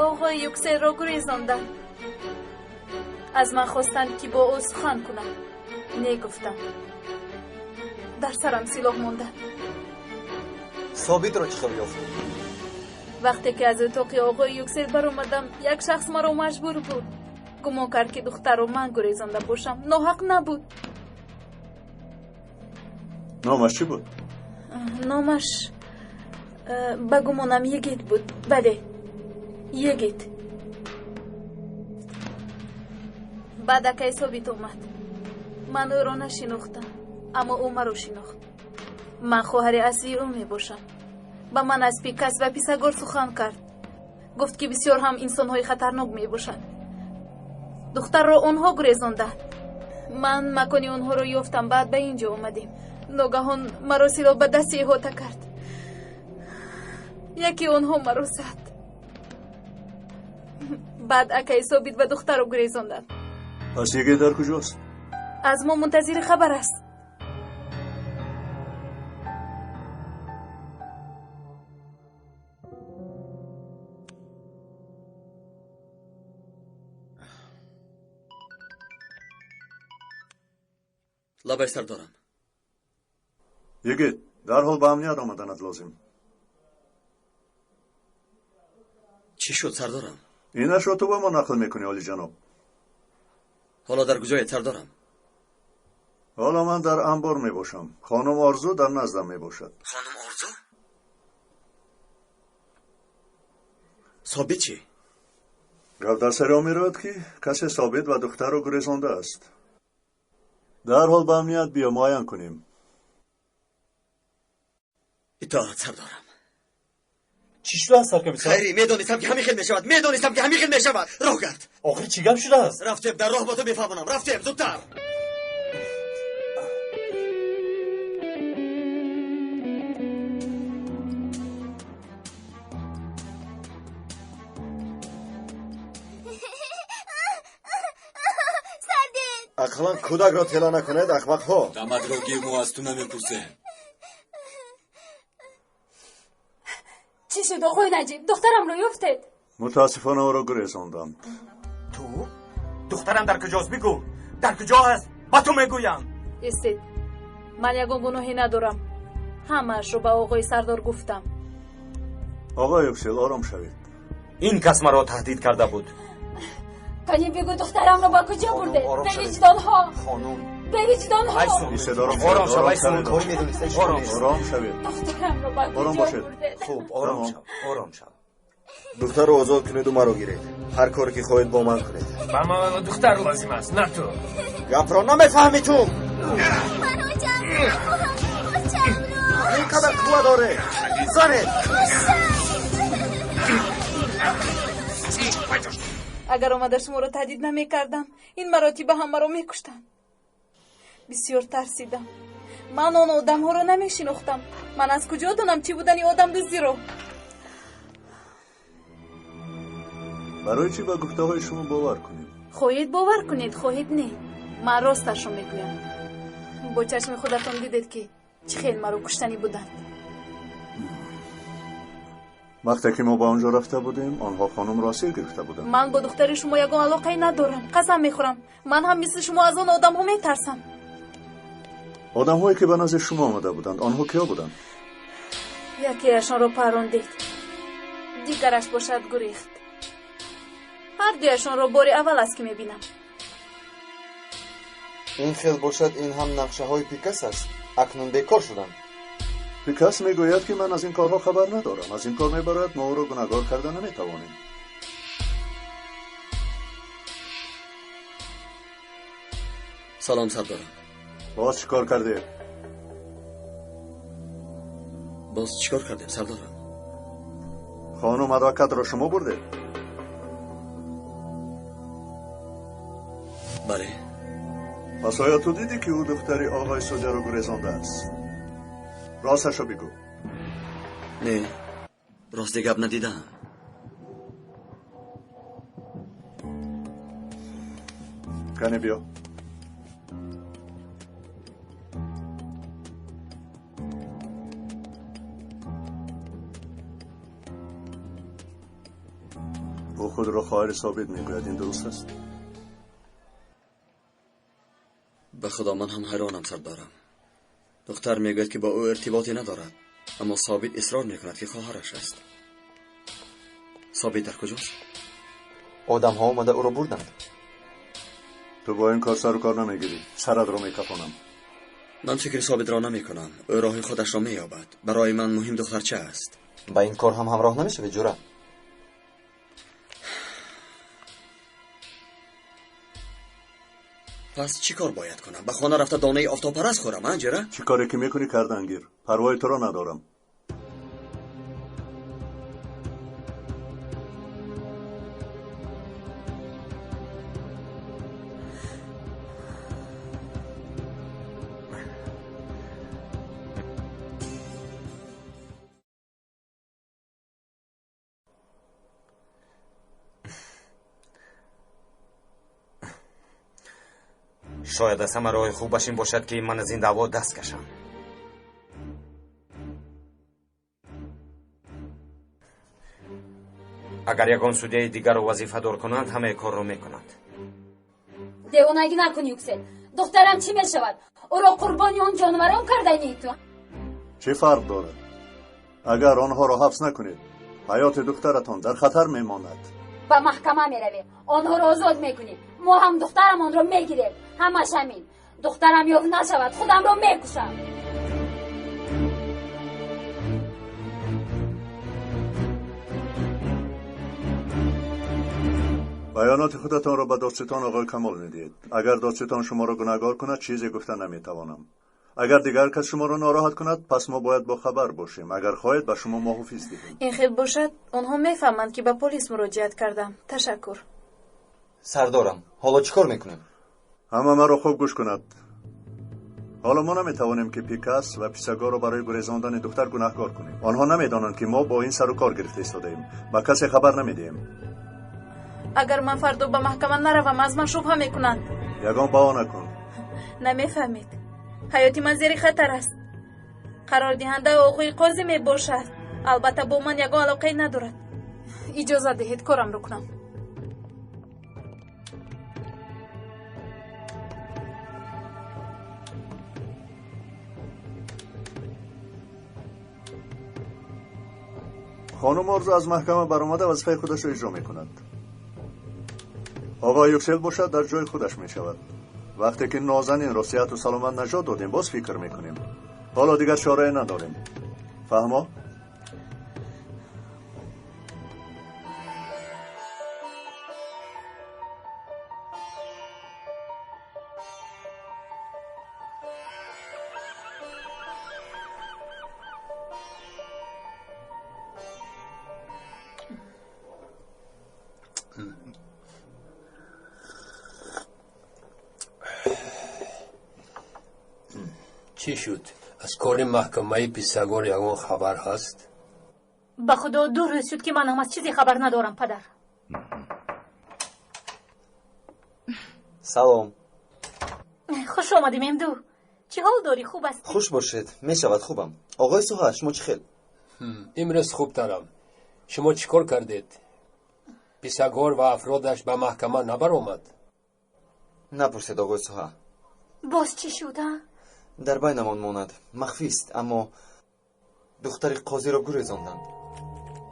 Speaker 1: оғои Юкселро гурезонданд. Аз ман хостанд, ки бо ӯ сухан кунам. Не гуфтам. Дар сарам силоҳ монда.
Speaker 10: Собитро чӣ хел ёфтӣ?
Speaker 1: Вақте ки аз утоқи оғои Юксел баромадам, як шахс маро маҷбур буд. Гумон кард, ки духтарро ман гурезонда бошам. Ноҳақ набуд.
Speaker 7: Номаш чӣ буд?
Speaker 1: Номаш ба гумонам, Йигит буд. Бале, Йигит. Баъд акаи Собит омад. Ман ӯро нашинохтам, аммо ӯ маро шинохт. Ман хоҳари аслии ӯ мебошам. Ба ман аз Пикас ва Писагор сухан кард. Гуфт, ки бисёр ҳам инсонҳои хатарнок мебошанд. Духтарро онҳо гурезонданд. Ман макони онҳоро ёфтам, баъд ба ин ҷо омадем. Ногаҳон маро силоҳ ба дасти иҳота кард. Яке онҳо маро зад. Баъд акаи Собит ва духтарро гурезонданд.
Speaker 7: Пас Йигит дар куҷост?
Speaker 1: Аз мо мунтазири хабар аст.
Speaker 2: Лабай, сардорам.
Speaker 7: Йигит, дарҳол ба амният омаданат лозим.
Speaker 2: Чӣ шуд, сардорам?
Speaker 7: Инашро ту ба мо нақл мекунӣ, олиҷаноб.
Speaker 2: Ҳоло дар куҷоед, сардорам?
Speaker 7: Ҳоло ман дар анбор мебошам. Хонум Орзу дар наздам мебошад.
Speaker 2: Хонум Орзу? Собит чӣ?
Speaker 7: Гап дар сари он меравад, ки касе Собит ва духтарро гурезондааст. Дарҳол ба амният биё, муайян кунем.
Speaker 2: Итоат, сардорам.
Speaker 9: Чӣ шудааст, саркомиссар?
Speaker 2: Хайри, медонистам, ки ҳамин хел мешавад. Медонистам, ки ҳамин хел мешавад. Роҳ гард.
Speaker 9: Охир чӣ гап шудааст?
Speaker 2: Рафтем, дар роҳ ба ту мефаҳмонам. Рафтем, зудтар.
Speaker 3: Ақаллан кӯдакро тела накунед, ахмақҳо.
Speaker 17: Дамадро гир, мо аз ту намепурсем.
Speaker 4: Чӣ шуд, оқои Наҷиб? Духтарамро ёфтед?
Speaker 7: Мутаассифона, ӯро гурезонданд.
Speaker 5: Ту духтарам дар куҷост? Бигӯ, дар куҷо аст, ба ту мегӯям.
Speaker 1: Истед, ман ягон гуноҳе надорам. Ҳамаашро ба оғои сардор гуфтам.
Speaker 7: Оғои Юксел, ором шавед.
Speaker 5: Ин кас маро таҳдид карда буд.
Speaker 4: Кани бигӯ, духтарамро ба куҷо бурдед?
Speaker 5: Ором шавед.
Speaker 4: Бевиҷдонҳо!
Speaker 10: Хонум.
Speaker 4: Бевиҷдонҳо!
Speaker 7: Истед, ором
Speaker 5: Ором
Speaker 7: шавед.
Speaker 5: шав,
Speaker 7: Ором
Speaker 5: Айсун.
Speaker 7: шавед.
Speaker 10: Кори медониста
Speaker 5: Ором.
Speaker 7: Ором шавед.
Speaker 4: Духтарамро ба
Speaker 7: Ором
Speaker 4: куҷо
Speaker 7: бошед.
Speaker 4: бурдед?
Speaker 5: Хуб, ором
Speaker 7: Тамом.
Speaker 5: шав, ором шав.
Speaker 3: Духтарро озод кунеду маро гиред. Ҳар коре ки хоҳед, бо ман кунед.
Speaker 16: Ба ман духтар лозим аст, на ту.
Speaker 3: Гапро намефаҳмӣ ту.
Speaker 15: Ман очамро мехоҳам, очамро.
Speaker 3: Ин қадар қувва доре, занед.
Speaker 1: Агар омада шуморо таҳдид намекардам, ин маротиба ҳамаро мекуштанд. Бисёр тарсидам. Ман он одамҳоро намешинохтам. Ман аз куҷо донам чӣ будани одамдуздиро?
Speaker 7: Барои чӣ ба гуфтаҳои шумо бовар кунем?
Speaker 1: Хоҳед бовар кунед, хоҳед не, ман росташро мегӯям. Бо чашми худатон дидед, ки чӣ хел маро куштанӣ буданд.
Speaker 7: Вақте ки мо ба он ҷо рафта будем, онҳо хонумро асир гирифта буданд.
Speaker 1: Ман бо духтари шумо ягон алоқае надорам, қасам мехӯрам. Ман ҳам мисли шумо аз он одамҳо метарсам.
Speaker 7: Одамҳое ки ба назди шумо омада буданд, онҳо киё буданд?
Speaker 1: Якеашонро парондед, дигараш бошад гурехт. Ҳар дуяшонро бори аввал аст, ки мебинам.
Speaker 10: Ин хел бошад, ин ҳам нақшаҳои Пикас аст. Акнун бекор шудам.
Speaker 7: Пикас мегӯяд, ки ман аз ин корҳо хабар надорам. Аз ин кор мебарояд, мо ӯро гунаҳгор карда наметавонем.
Speaker 2: Салом, сардорам.
Speaker 7: Боз чӣ кор кардед?
Speaker 2: Боз чӣ кор кардем, сардорам?
Speaker 7: Хонум адвокатро шумо бурдед?
Speaker 2: Бале.
Speaker 7: Пас оё ту дидӣ, ки ӯ духтари оғои судяро гурезондааст? Росташо бигӯ.
Speaker 2: Не, рости гап, надидам.
Speaker 7: Кане биё. Ӯ худро хоҳари Собит мегӯяд, ин дуруст аст?
Speaker 2: Ба худо, ман ҳам ҳайронам, сардорам. Духтар мегӯяд, ки бо ӯ иртиботе надорад, аммо Собит исрор мекунад, ки хоҳараш аст. Собит дар куҷост?
Speaker 10: Одамҳо омада ӯро бурданд.
Speaker 7: Ту бо ин кор сару кор намегирӣ, саратро мекафонам.
Speaker 2: Ман фикри Собитро намекунам, ӯ роҳи худашро меёбад. Барои ман муҳим духтарча аст.
Speaker 10: Ба ин кор ҳам ҳамроҳ намешавӣ, ҷура?
Speaker 2: Пас чӣ кор бояд кунам? Ба хона рафта донаи офтобпараст хӯрам, а, ҷира?
Speaker 7: Чӣ коре ки мекунӣ, кардан гир, парвои туро надорам.
Speaker 5: Шояд аз ҳама роҳи хубаш ин бошад, ки ман аз ин даъво даст кашам. Агар ягон судяи дигарро вазифадор кунанд, ҳамаи корро мекунанд.
Speaker 4: Девонагӣ накун, Юксел. Духтарам чӣ мешавад? Ӯро қурбони он ҷонварон карданӣ ту?
Speaker 7: Чӣ фарқ дорад? Агар онҳоро ҳабс накунед, ҳаёти духтаратон дар хатар мемонад.
Speaker 4: Ба маҳкама меравем, онҳоро озод мекунем, мо ҳам духтарамонро мегирем. Ҳамаш ҳамин. Духтарам ёфт нашавад, худамро мекушам.
Speaker 7: Баёноти худатонро ба додситон оғои Камол медиҳед. Агар додситон шуморо гунаҳгор кунад, чизе гуфта наметавонам. Агар дигар кас шуморо нороҳат кунад, пас мо бояд бохабар бошем. Агар хоҳед, ба шумо муҳофиз диҳем.
Speaker 1: Ин хел бошад, онҳо мефаҳманд, ки ба полис муроҷиат кардам. Ташаккур.
Speaker 10: Сардорам, ҳоло чӣ кор мекунем?
Speaker 7: Ҳама маро хуб гӯш кунад. Ҳоло мо наметавонем, ки Пикас ва Писагорро барои гурезондани духтар гунаҳкор кунем. Онҳо намедонанд, ки мо бо ин сару кор гирифта истодаем. Ба касе хабар намедиҳем.
Speaker 1: Агар ман фардо ба маҳкама наравам, аз ман шубҳа мекунанд.
Speaker 7: Ягон баҳона кун.
Speaker 1: Намефаҳмед, ҳаёти ман зери хатар аст. Қарордиҳанда оғои қозӣ мебошад. Албатта, бо ман ягон алоқае надорад. Иҷозат диҳед, корамро кунам.
Speaker 7: Хонум Орзу аз маҳкама баромада вазифаи худашро иҷро мекунад. Оғои Юксел бошад, дар ҷои худаш мешавад. Вақте ки Нозанинро сиҳату саломат наҷот додем, боз фикр мекунем. Ҳоло дигар чорае надорем. Фаҳмо?
Speaker 16: Чӣ шуд? Аз кори маҳкамаи Писагор ягон хабар ҳаст?
Speaker 4: Ба худо, 2 рӯз шуд, ки ман ҳам аз чизе хабар надорам, падар.
Speaker 10: Салом.
Speaker 4: Хуш омадӣ, Мемду. Чӣ ҳол дорӣ? Хуб астӣ?
Speaker 10: Хуш бошед. Мешавад, хубам. Оғои Суҳа, шумо чӣ хел?
Speaker 16: Имрӯз хубтарам. Шумо чӣ кор кардед? Писагор ва афродаш ба маҳкама набаромад?
Speaker 10: Напурсед, оғои Суҳа.
Speaker 4: Боз чӣ шуд, а?
Speaker 10: Дар байнамон монад. Махфист, аммо духтари қозиро гурезонданд.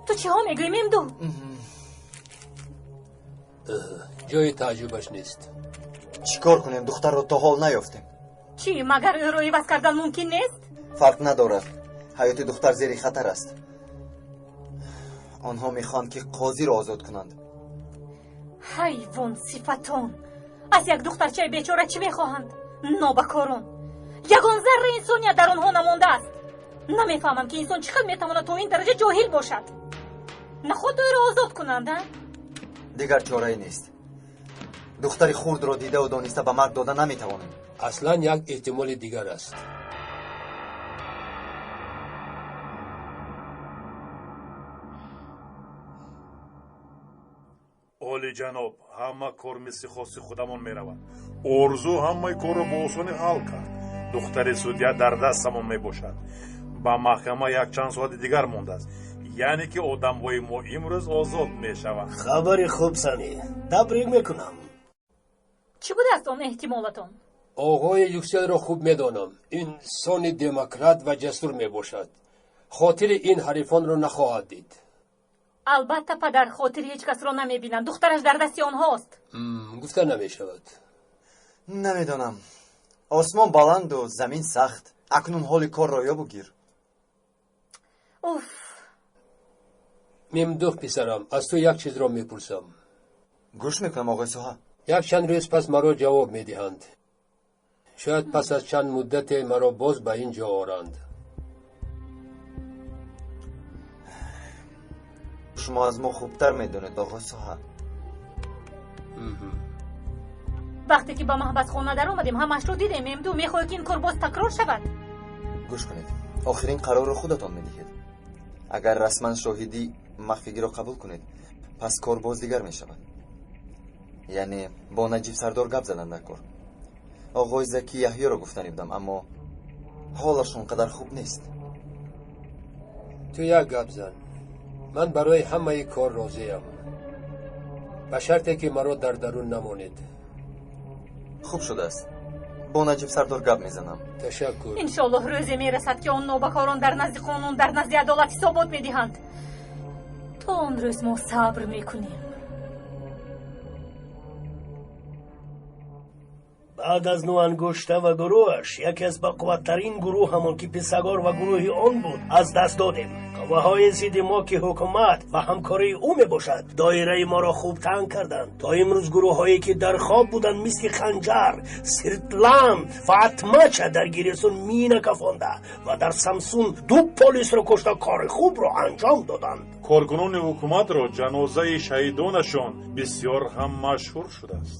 Speaker 4: Ту чиҳо мегӯӣ, Мемду?
Speaker 16: Ҷои тааҷҷубаш нест.
Speaker 10: Чӣ кор кунем? Духтарро то ҳол наёфтем.
Speaker 4: Чӣ, магар ӯро иваз кардан мумкин нест?
Speaker 10: Фарқ надорад. Ҳаёти духтар зери хатар аст. Онҳо мехоҳанд, ки қозиро озод кунанд.
Speaker 4: Ҳайвон сифатон! Аз як духтарчаи бечора чӣ мехоҳанд? Нобакорон! Ягон зарра инсоният дар онҳо намондааст. Намефаҳмам, ки инсон чӣ хел метавонад то ин дараҷа ҷоҳил бошад. Наход ӯро озод кунанд, а?
Speaker 10: Дигар чорае нест. Духтари хурдро дидаву дониста ба марг дода наметавонем.
Speaker 16: Аслан як эҳтимоли дигар аст.
Speaker 18: Олиҷаноб, ҳама кор мисли хости худамон меравад. Орзу ҳамаи корро бо осонӣ ҳал кард. Духтари судья дар дастамон мебошад. Ба маҳкама якчанд соати дигар мондааст. Яъне ки одамҳои мо имрӯз озод мешаванд.
Speaker 13: Хабари хуб, Сани. Табрик мекунам.
Speaker 4: Чӣ будааст он эҳтимолатон?
Speaker 16: Оғои Юкселро хуб медонам. Инсони демократ ва ҷасур мебошад. Хотири ин ҳарифонро нахоҳад дид.
Speaker 4: Албатта, падар, хотири ҳеҷ касро намебинанд. Духтараш дар дасти онҳост.
Speaker 16: Гуфта намешавад.
Speaker 10: Намедонам. Осмон баланду замин сахт. Акнун ҳоли корро ёбу гир.
Speaker 4: Уф!
Speaker 16: Мемдух, писарам, аз ту як чизро мепурсам.
Speaker 10: Гӯш мекунам, оғои Суҳа.
Speaker 16: Якчанд рӯз пас маро ҷавоб медиҳанд. Шояд пас аз чанд муддате маро боз ба ин ҷо оранд.
Speaker 10: Шумо аз мо хубтар медонед, оғои Суҳа.
Speaker 4: Вақте ки ба маҳбасхона даромадем, ҳамашро дидем. Мемду, мехоҳӣ, ки ин кор боз такрор шавад?
Speaker 10: Гӯш кунед, охирин қарорро худатон медиҳед. Агар расман шоҳидӣ махфигиро қабул кунед, пас кор боз дигар мешавад. Яъне бо Наҷиб сардор гап задан дар кор. Оғои Заки Яҳёро гуфтанӣ будам, аммо ҳолаш он қадар хуб нест.
Speaker 16: Ту як гап зан. Ман барои ҳамаи кор розиям, ба шарте ки маро дар дарун намонед.
Speaker 10: Хуб шудааст. Бо Наҷиб сардор гап мезанам.
Speaker 16: Ташаккур.
Speaker 4: Иншоллоҳ рӯзе мерасад, ки он нобакорон дар назди қонун, дар назди адолат ҳисобот медиҳанд. То он рӯз мо сабр мекунем.
Speaker 13: Баъд аз Нуангушта ва гурӯҳаш, яке аз бақувваттарин гурӯҳамон, ки Писагор ва гурӯҳи он буд, аз даст додем. Қувваҳои зидди мо, ки ҳукумат ва ҳамкории ӯ мебошад, доираи моро хуб танг карданд. То имрӯз гурӯҳҳое, ки дар хоб буданд, мисли Ханҷар, Сиртлан ва Атмача дар Гиресун мина кафонда ва дар Самсун 2 полисро кушта кори хубро анҷом доданд.
Speaker 18: Коркунони ҳукуматро ҷанозаи шаҳидонашон бисёр ҳам машҳур шудааст.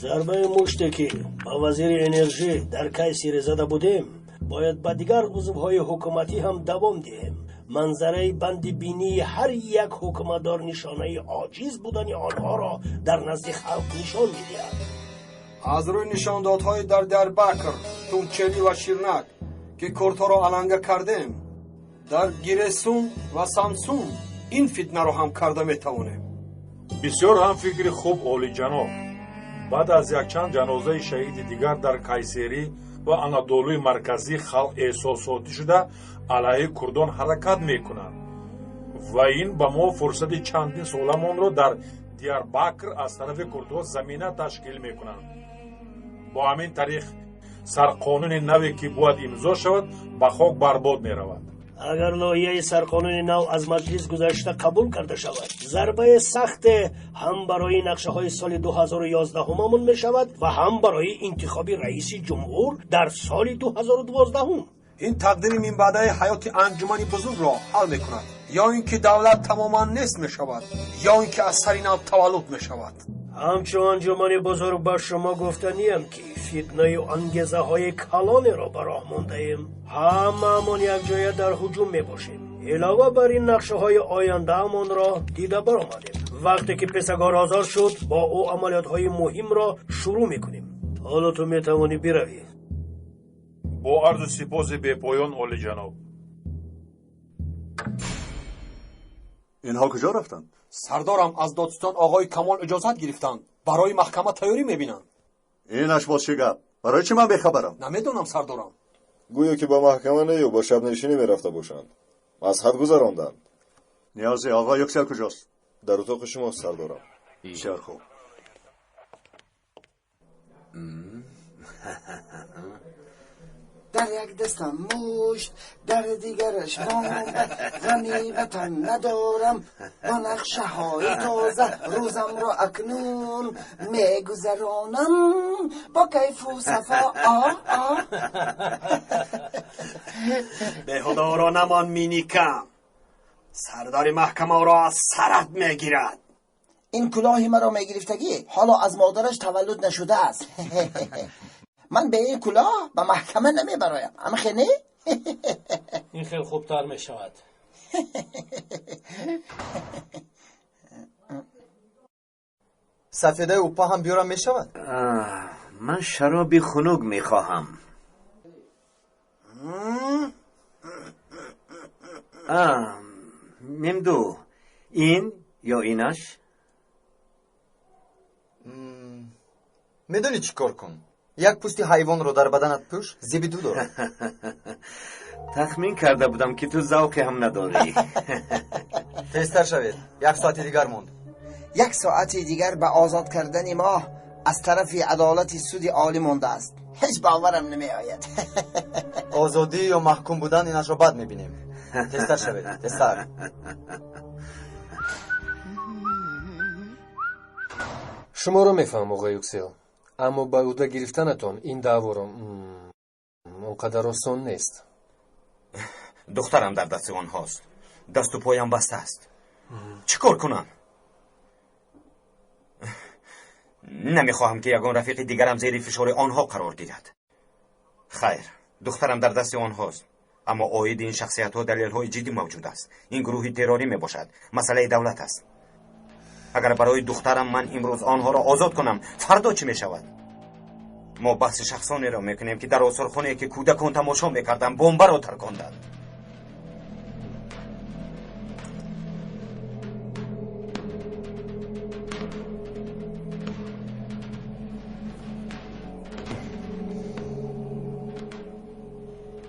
Speaker 13: Зарбаи муште, ки ба вазири энержӣ дар Кайсери зада будем, бояд ба дигар узвҳои ҳукуматӣ ҳам давом диҳем. Манзараи банди бинии ҳар як ҳукуматдор нишонаи оҷиз будани онҳоро дар назди халқ нишон медиҳад.
Speaker 19: Аз рӯи нишондодҳои дар Диярбакр, Тунчелӣ ва Ширнак, ки курдҳоро аланга кардем, дар Гиресун ва Самсун ин фитнаро ҳам карда метавонем.
Speaker 18: Бисёр ҳам фикри хуб, олиҷаноб. Баъд аз якчанд ҷанозаи шаҳиди дигар дар Кайсерӣ ва Анадолуи марказӣ халқ эҳсосотӣ шуда алайҳи курдон ҳаракат мекунанд ва ин ба мо фурсати чандин соламонро дар Диярбакр аз тарафи курдҳо замина ташкил мекунанд. Бо ҳамин тариқ сарқонуни наве, ки бояд имзо шавад, ба хок барбод меравад.
Speaker 13: Агар лоиҳаи сарқонуни нав аз маҷлис гузашта қабул карда шавад, зарбаи сахте ҳам барои нақшаҳои соли 2011 мешавад ва ҳам барои интихоби раиси ҷумҳур дар соли 2012.
Speaker 19: Ин тақдири минбаъдаи ҳаёти анҷумани бузургро ҳал мекунад. Ё ин ки давлат тамоман нест мешавад, ё ин ки аз сари нав таваллуд мешавад.
Speaker 13: Ҳамчун анҷумани бузург ба шумо гуфтаниям, ки фитнаю ангезаҳои калонеро ба роҳ мондаем. Ҳамаамон якҷоя дар ҳуҷум мебошем. Илова бар ин, нақшаҳои ояндаамонро дида баромадем. Вақте ки Писагор озод шуд, бо ӯ амалиётҳои муҳимро шурӯъ мекунем. Ҳоло ту метавонӣ биравӣ.
Speaker 18: Бо арзу сипоси бепоён, олиҷаноб.
Speaker 7: Инҳо куҷо рафтанд?
Speaker 19: Сардорам, аз додстон оғои Камол иҷозат гирифтанд. Барои маҳкама тайёрӣ мебинанд.
Speaker 7: Инаш боз чӣ гап? Барои чӣ ман бехабарам?
Speaker 19: Намедонам, сардорам.
Speaker 3: Гӯё ки ба маҳкама не ё ба шабнишинӣ мерафта бошанд. Аз ҳад гузаронданд.
Speaker 7: Ниёзи оғо Юксел куҷост?
Speaker 3: Дар утоқи шумост, сардорам.
Speaker 7: Бисёр хуб.
Speaker 12: Дар як дастам мушт, дар дигараш бомба, ғами ватан надорам, бо нақшаҳои тоза рӯзамро акнун мегузаронам, бо кайфу сафо.
Speaker 13: Беҳудоро намон, миникам. Сардори маҳкамаро аз сарат мегирад.
Speaker 12: Ин кулоҳи маро мегирифтагӣ ҳоло аз модараш таваллуд нашудааст. Ман бе ин кулоҳ ба маҳкама намебароям. Амхе не?
Speaker 9: Ин хел хубтар мешавад.
Speaker 10: Сафедаи упа ҳам биёрам мешавад?
Speaker 14: Ман шароби хунук мехоҳам. Мемду, ин ё инаш?
Speaker 10: Медонӣ чӣ кор кун? Як пӯсти ҳайвонро дар баданат пӯш, зиби ду дорад.
Speaker 14: Тахмин карда будам, ки ту завқе ҳам надорӣ.
Speaker 10: Тезтар шавед, як соати дигар монд.
Speaker 12: Як соати дигар ба озод кардани мо аз тарафи адолати суди олӣ мондааст. Ҳеҷ боварам намеояд.
Speaker 10: Озодӣ ё маҳкум будан инашро бад мебинем. Тезтар шавед, тезтар.
Speaker 16: Шуморо мефаҳмам, оғои Юксел, аммо ба ӯҳда гирифтанатон ин даъворо он қадар осон нест.
Speaker 5: Духтарам дар дасти онҳост. Дасту поям баста аст. Чӣ кор кунам? Намехоҳам, ки ягон рафиқи дигарам зери фишори онҳо қарор гирад. Хайр, духтарам дар дасти онҳост. Аммо оиди ин шахсиятҳо далелҳои ҷиддӣ мавҷуд аст. Ин гурӯҳи террорӣ мебошад. Масъалаи давлат аст. Агар барои духтарам ман имрӯз онҳоро озод кунам, фардо чӣ мешавад? Мо баҳси шахсонеро мекунем, ки дар осорхонае, ки кӯдакон тамошо мекарданд, бомбаро тарконданд.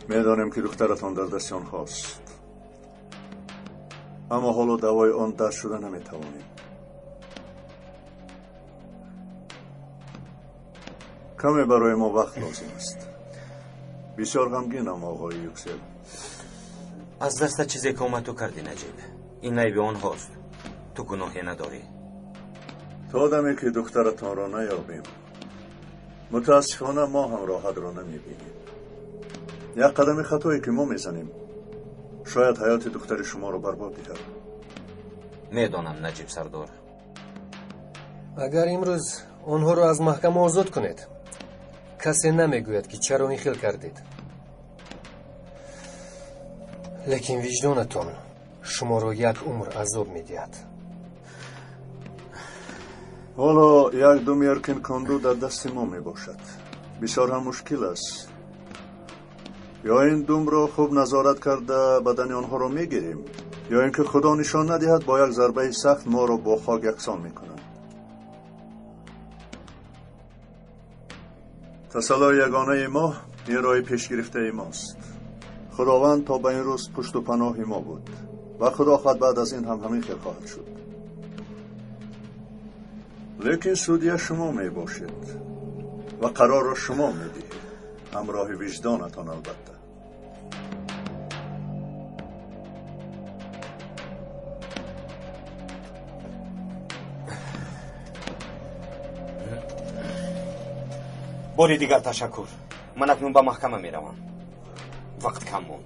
Speaker 7: Медонем, ки духтаратон дар дасти онҳост, аммо ҳоло даъвои он даст шуда наметавонем. Каме барои мо вақт лозим аст. Бисёр ғамгинам, оғои Юксел.
Speaker 5: Аз даста чизе ки омад ту кардӣ, Наҷиб. Ин айби онҳост. Ту гуноҳе надорӣ.
Speaker 7: То даме ки духтаратонро наёбем, мутаассифона мо ҳам роҳатро намебинем. Як қадами хатое ки мо мезанем, шояд ҳаёти духтари шуморо барбод диҳад.
Speaker 5: Медонам, Наҷиб сардор.
Speaker 16: Агар имрӯз онҳоро аз маҳкама озод кунед, касе намегӯяд, ки чаро ин хел кардед. Лекин виҷдонатон шуморо як умр азоб медиҳад.
Speaker 7: Ҳоло як думи Эркин Конду дар дасти мо мебошад. Бисёр ҳам мушкил аст. Ё ин думро хуб назорат карда бадани онҳоро мегирем, ё ин ки худо нишон надиҳад, бо як зарбаи сахт моро бо хок яксон мекунанд. Тасаллои ягонаи мо ин роҳи пешгирифтаи мост. Худованд то ба ин рӯз пушту паноҳи мо буд ва худо хоҳад баъд аз ин ҳам ҳамин хел хоҳад шуд. Лекин судья шумо мебошед ва қарорро шумо медиҳед, ҳамроҳи виҷдонатон албатта.
Speaker 5: Бори дигар ташаккур. Ман акнун ба маҳкама меравам. Вақт кам монд.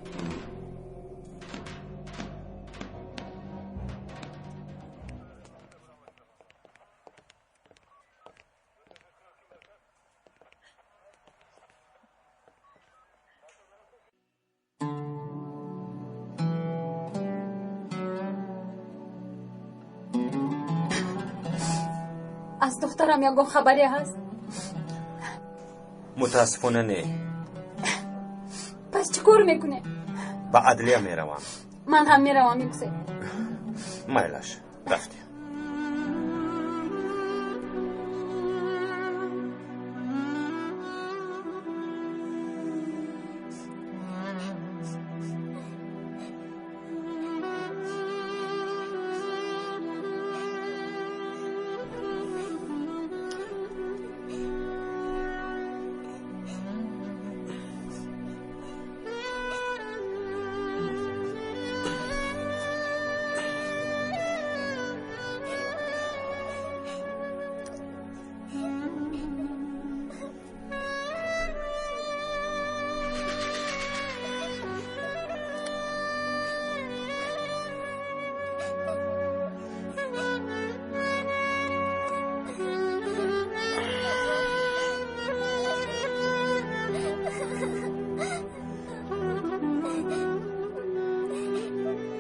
Speaker 4: Аз духтарам ягон хабаре ҳаст?
Speaker 5: Мутаассифона не.
Speaker 4: Пас чӣ кор мекунем?
Speaker 5: Ба адлия меравам.
Speaker 4: Ман ҳам меравам, Юксел.
Speaker 5: Майлаш, рафтем.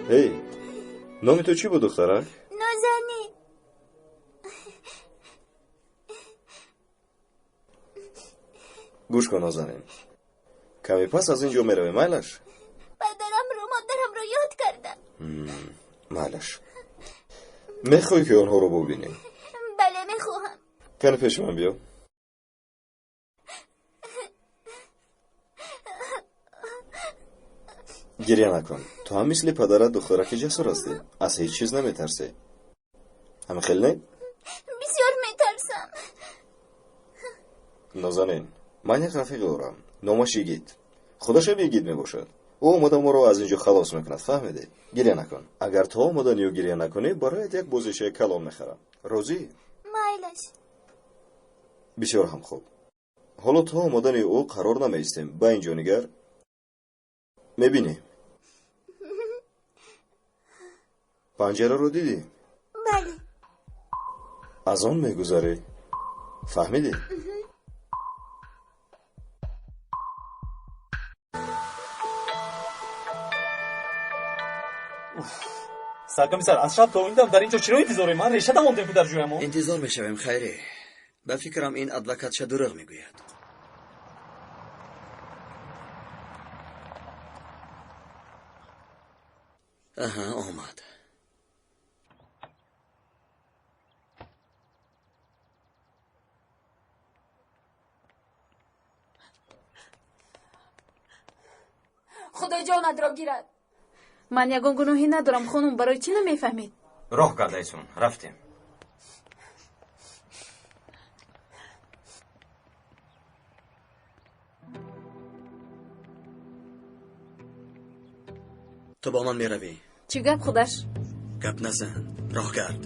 Speaker 3: Эй, номи ту чӣ буд, духтарак?
Speaker 15: Нозанин.
Speaker 3: Гӯш кун, Нозанин. Каме пас аз ин ҷо меравем, майлаш?
Speaker 15: Падарамро, модарамро ёд кардам.
Speaker 3: Майлаш. Мехоҳӣ ки онҳоро бубинӣ?
Speaker 15: Бале, мехоҳам.
Speaker 3: Кани пеши ман биё. Гиря накун. Ту ҳам мисли падарат духтараки ҷасур ҳастӣ. Аз ҳеҷ чиз наметарсӣ. Ҳамин хел не?
Speaker 15: Бисёр метарсам.
Speaker 3: Нозанин, ман як рафиқ дорам. Номаш Йигит. Худашам Йигит мебошад. Ӯ омада моро аз ин ҷо халос мекунад, фаҳмидӣ? Гиря накун. Агар то омаданию гиря накунӣ, бароят як бозичаи калон мехарам. Розӣ?
Speaker 15: Майлаш.
Speaker 3: Бисёр ҳам хуб. Ҳоло то омадани ӯ қарор намеистем. Ба ин ҷо нигар. Мебинӣ? Панҷараро дидӣ?
Speaker 15: Бале.
Speaker 3: Аз он мегузарӣ. Фаҳмидӣ?
Speaker 9: Саркомиссар, аз шаб то ин дам дар ин ҷо чиро интизорем? Ман реша давондем ку дар ҷоямон.
Speaker 2: Интизор мешавем, Хайре. Ба фикрам, ин адвокатша дурӯғ мегӯяд. Аҳа, омад.
Speaker 4: Худо ҷонатро гирад.
Speaker 1: Ман ягон гуноҳе надорам, хонум, барои чӣ намефаҳмед?
Speaker 5: Роҳ кардайсон, рафтем.
Speaker 2: Ту бо ман меравӣ.
Speaker 1: Чӣ гап худаш?
Speaker 2: Гап назан, роҳ гард.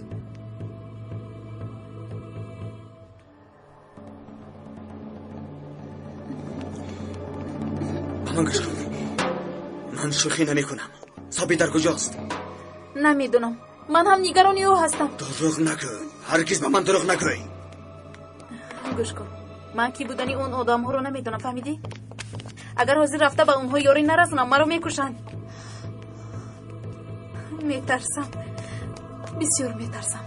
Speaker 2: Ба ман гӯш кун. Ман шӯхӣ намекунам. Собит дар куҷост?
Speaker 1: Намедонам. Ман ҳам нигарони ӯ ҳастам.
Speaker 2: Дурӯғ нагӯ. Ҳаргиз ба ман дурӯғ нагӯй.
Speaker 1: Гӯш кун. Ман кӣ будани он одамҳоро намедонам, фаҳмидӣ? Агар ҳозир рафта ба онҳо ёрӣ нарасонам, маро мекушанд. Метарсам. Бисёр метарсам.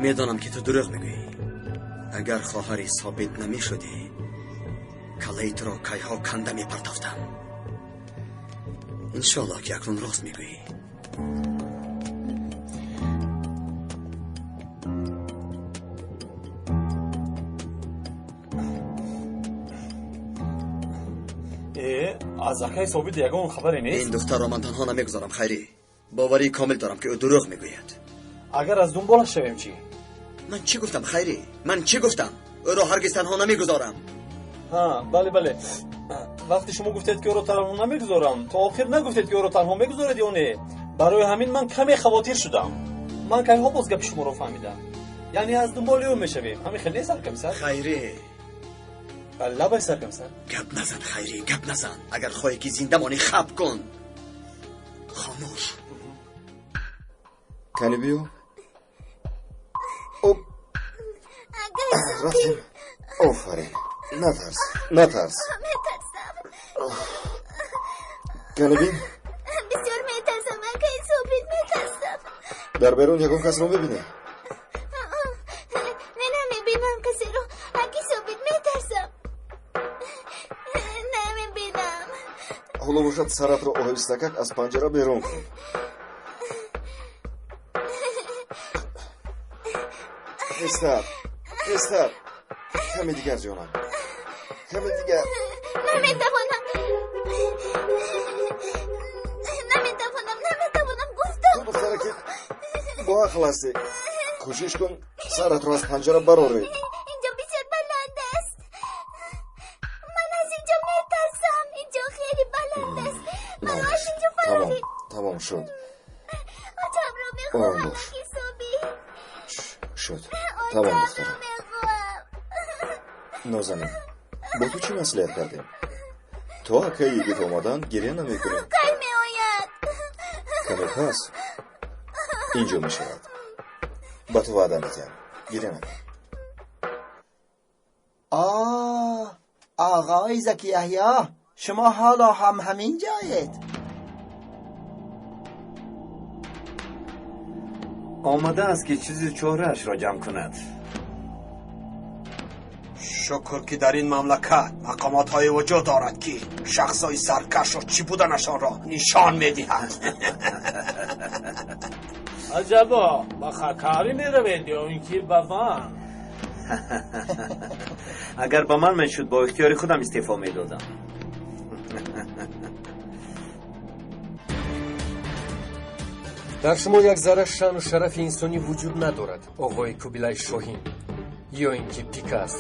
Speaker 2: Медонам ки ту дурӯғ мегӯӣ. Агар хоҳари Собит намешудӣ, каллаи туро кайҳо канда мепартофтам. Иншоаллоҳ ки акнун рост мегӯӣ.
Speaker 9: Аз акаи Собит ягон хабаре нест?
Speaker 2: Ин духтарро ман танҳо намегузорам, Хайрӣ. Боварии комил дорам ки ӯ дурӯғ мегӯяд.
Speaker 9: Агар аз дунболаш шавем чӣ?
Speaker 2: Ман чӣ гуфтам, Хайрӣ? Ман чӣ гуфтам? Ӯро ҳаргиз танҳо намегузорам.
Speaker 9: Ҳа, бале, бале. Вақте шумо гуфтед ки ӯро танҳо намегузорам, то охир нагуфтед ки ӯро танҳо мегузоред ё не. Барои ҳамин ман каме хавотир шудам. Ман кайҳо боз гапи шуморо фаҳмидам. Яъне аз дунболи ӯ мешавем. Ҳамин хел нест, саркомиссар?
Speaker 2: Хайрӣ.
Speaker 9: Лабай, саркомиссар.
Speaker 2: Гап назан, Хайрӣ, гап назан. Агар хоҳӣ ки зинда монӣ, хаб кун. Хомӯш.
Speaker 3: Кани биё. Оп. Рафтем. Офарин. Натарс, натарс.
Speaker 15: Метарсам.
Speaker 3: Кани бин.
Speaker 15: Бисёр метарсам, акаи Собит, метарсам.
Speaker 3: Дар берун ягон касро мебинӣ?
Speaker 15: Не, намебинам касеро. Аки Собит, метарсам. Намебинам.
Speaker 3: Ҳоло бошад саратро оҳистакак аз панҷара берун кун. Тезтар, тезтар. Каме дигар, ҷонам. Каме дигар.
Speaker 15: Наметавонам. Наметавонам, наметавонам, гуфтам.
Speaker 3: Ту духтараки бо ақл ҳастӣ. Кӯшиш кун саратро аз панҷара барорӣ.
Speaker 15: Инҷо бисёр баланд аст. Ман аз инҷо метарсам. Инҷо хеле баланд аст. Маро аз инҷо фарорӣ.
Speaker 3: Тамом, тамом шуд.
Speaker 15: Очамро
Speaker 3: Ором
Speaker 15: мехоҳам,
Speaker 3: бош.
Speaker 15: аки Собит.
Speaker 3: Шуд. Тамом, духтарам. Нозанин, бо ту чӣ маслиҳат кардем? То акаи йигит омадан гиря намекунӣ.
Speaker 15: Кай меояд?
Speaker 3: Каме пас инҷо мешавад. Ба ту ваъда медиҳам. Гиря накун.
Speaker 12: آه، آقای زکی یحیی، شما حالا هم همین جایید.
Speaker 14: Омада аст ки чизи чораашро ҷамъ кунад.
Speaker 19: Шукр ки дар ин мамлакат мақомотҳое вуҷуд дорад ки шахсҳои саркашро чӣ буданашонро нишон медиҳанд.
Speaker 13: Аҷабо, ба Хакарӣ меравед ё ин ки ба ман?
Speaker 14: Агар ба ман мешуд, бо ихтиёри худам истеъфо медодам.
Speaker 16: Дар шумо як зарра шаъну шарафи инсонӣ вуҷуд надорад, оғои Кубилай Шоҳин, ё ин ки Пикас.